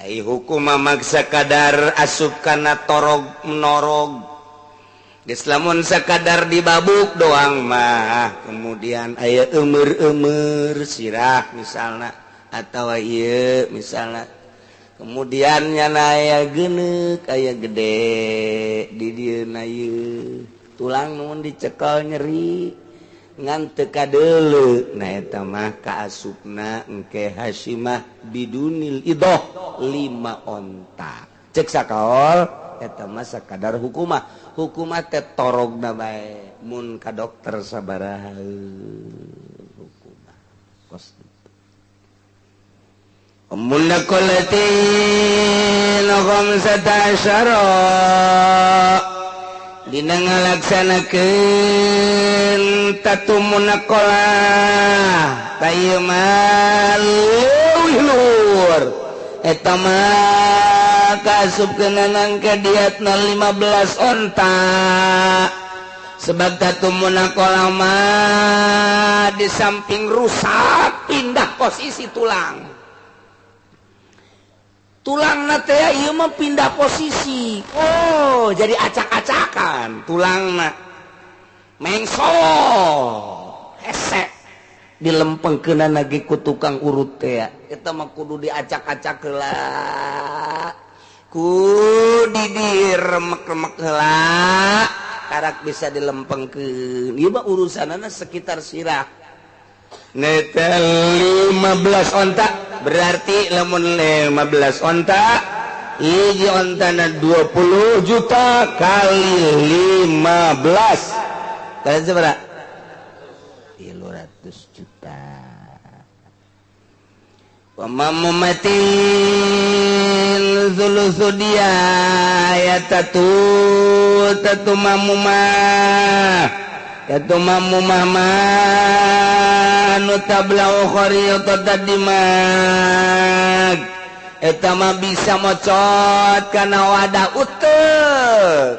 [SPEAKER 1] Ai hukumah maksa kadar asup kana torog menorog. Geus lamun sakadar dibabuk doang mah kemudian aya eumeur-eumeur sirah misalna atawa ieu misalna kemudian nyana aya geuneuk aya gede di dieu na ieu tulang mun dicekel nyeri ngan teu kadeuleu na eta mah kaasupna engke hasimah bidunil idoh 5 onta cek sakaol eta mah sakadar hukumah hukumah teh torogna bae mun ka dokter sabaraha hukumah kos. Munakolatin khamsata asyara dina ngalaksanakeun tatu munakolah tayeu mah leuwih luhur eta mah kaasupkeunana ka diatna 15 onta sebab tatu munakolah mah di samping rusak pindah posisi tulang tulangna teh ieu mah pindah posisi. Oh, jadi acak-acakan tulangna. Mengsol, hese dilempengkeunana ge ku tukang urut teh. Eta mah kudu diacak-acak heula. Ku diremek-remek heula, karak bisa dilempengkeun. Ieu mah urusanana sekitar sirah. Neta 15 onta berarti lamun 15 onta hiji ontana 20 juta kali 15 kali seberapa? 300 juta. Wa mamumatin thulutsu dia ya tatu tatu mamumah tatu mamumah nu tablau khariyata dimag eta mah bisa mocot kana wadah uteuk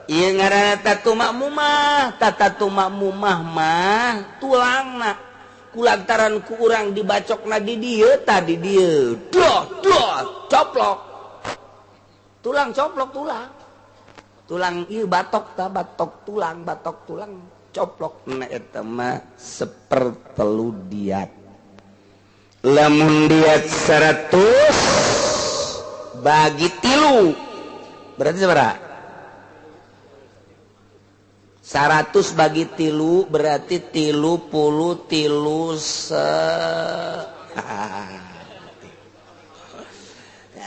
[SPEAKER 1] ieu ngaranna tatu makmumah tatu makmumah mah tulangna kulantaran ku urang dibacokna di dieu tadi dieu doh doh coplok tulang coplok tulang tulang ieu batok ta batok tulang coplok na eta mah sepertelu diat lamun diat 100 bagi 3 berarti sabaraha? 100 bagi 3 berarti 33 se.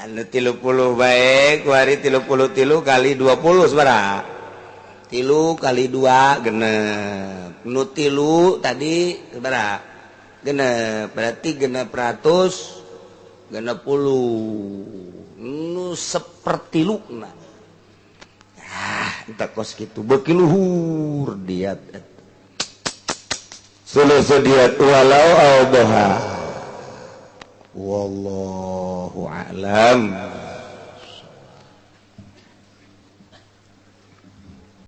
[SPEAKER 1] Anu 30 bae kuari 33 kali 20 sabaraha? 3 kali 2 6. Nu 3 tadi sabaraha? 6, berarti 660. Nu sapertiluna. Ah, entah kos kitu beuki luhur diat. Sulusu diat walau awdaha. Wallahu a'lam.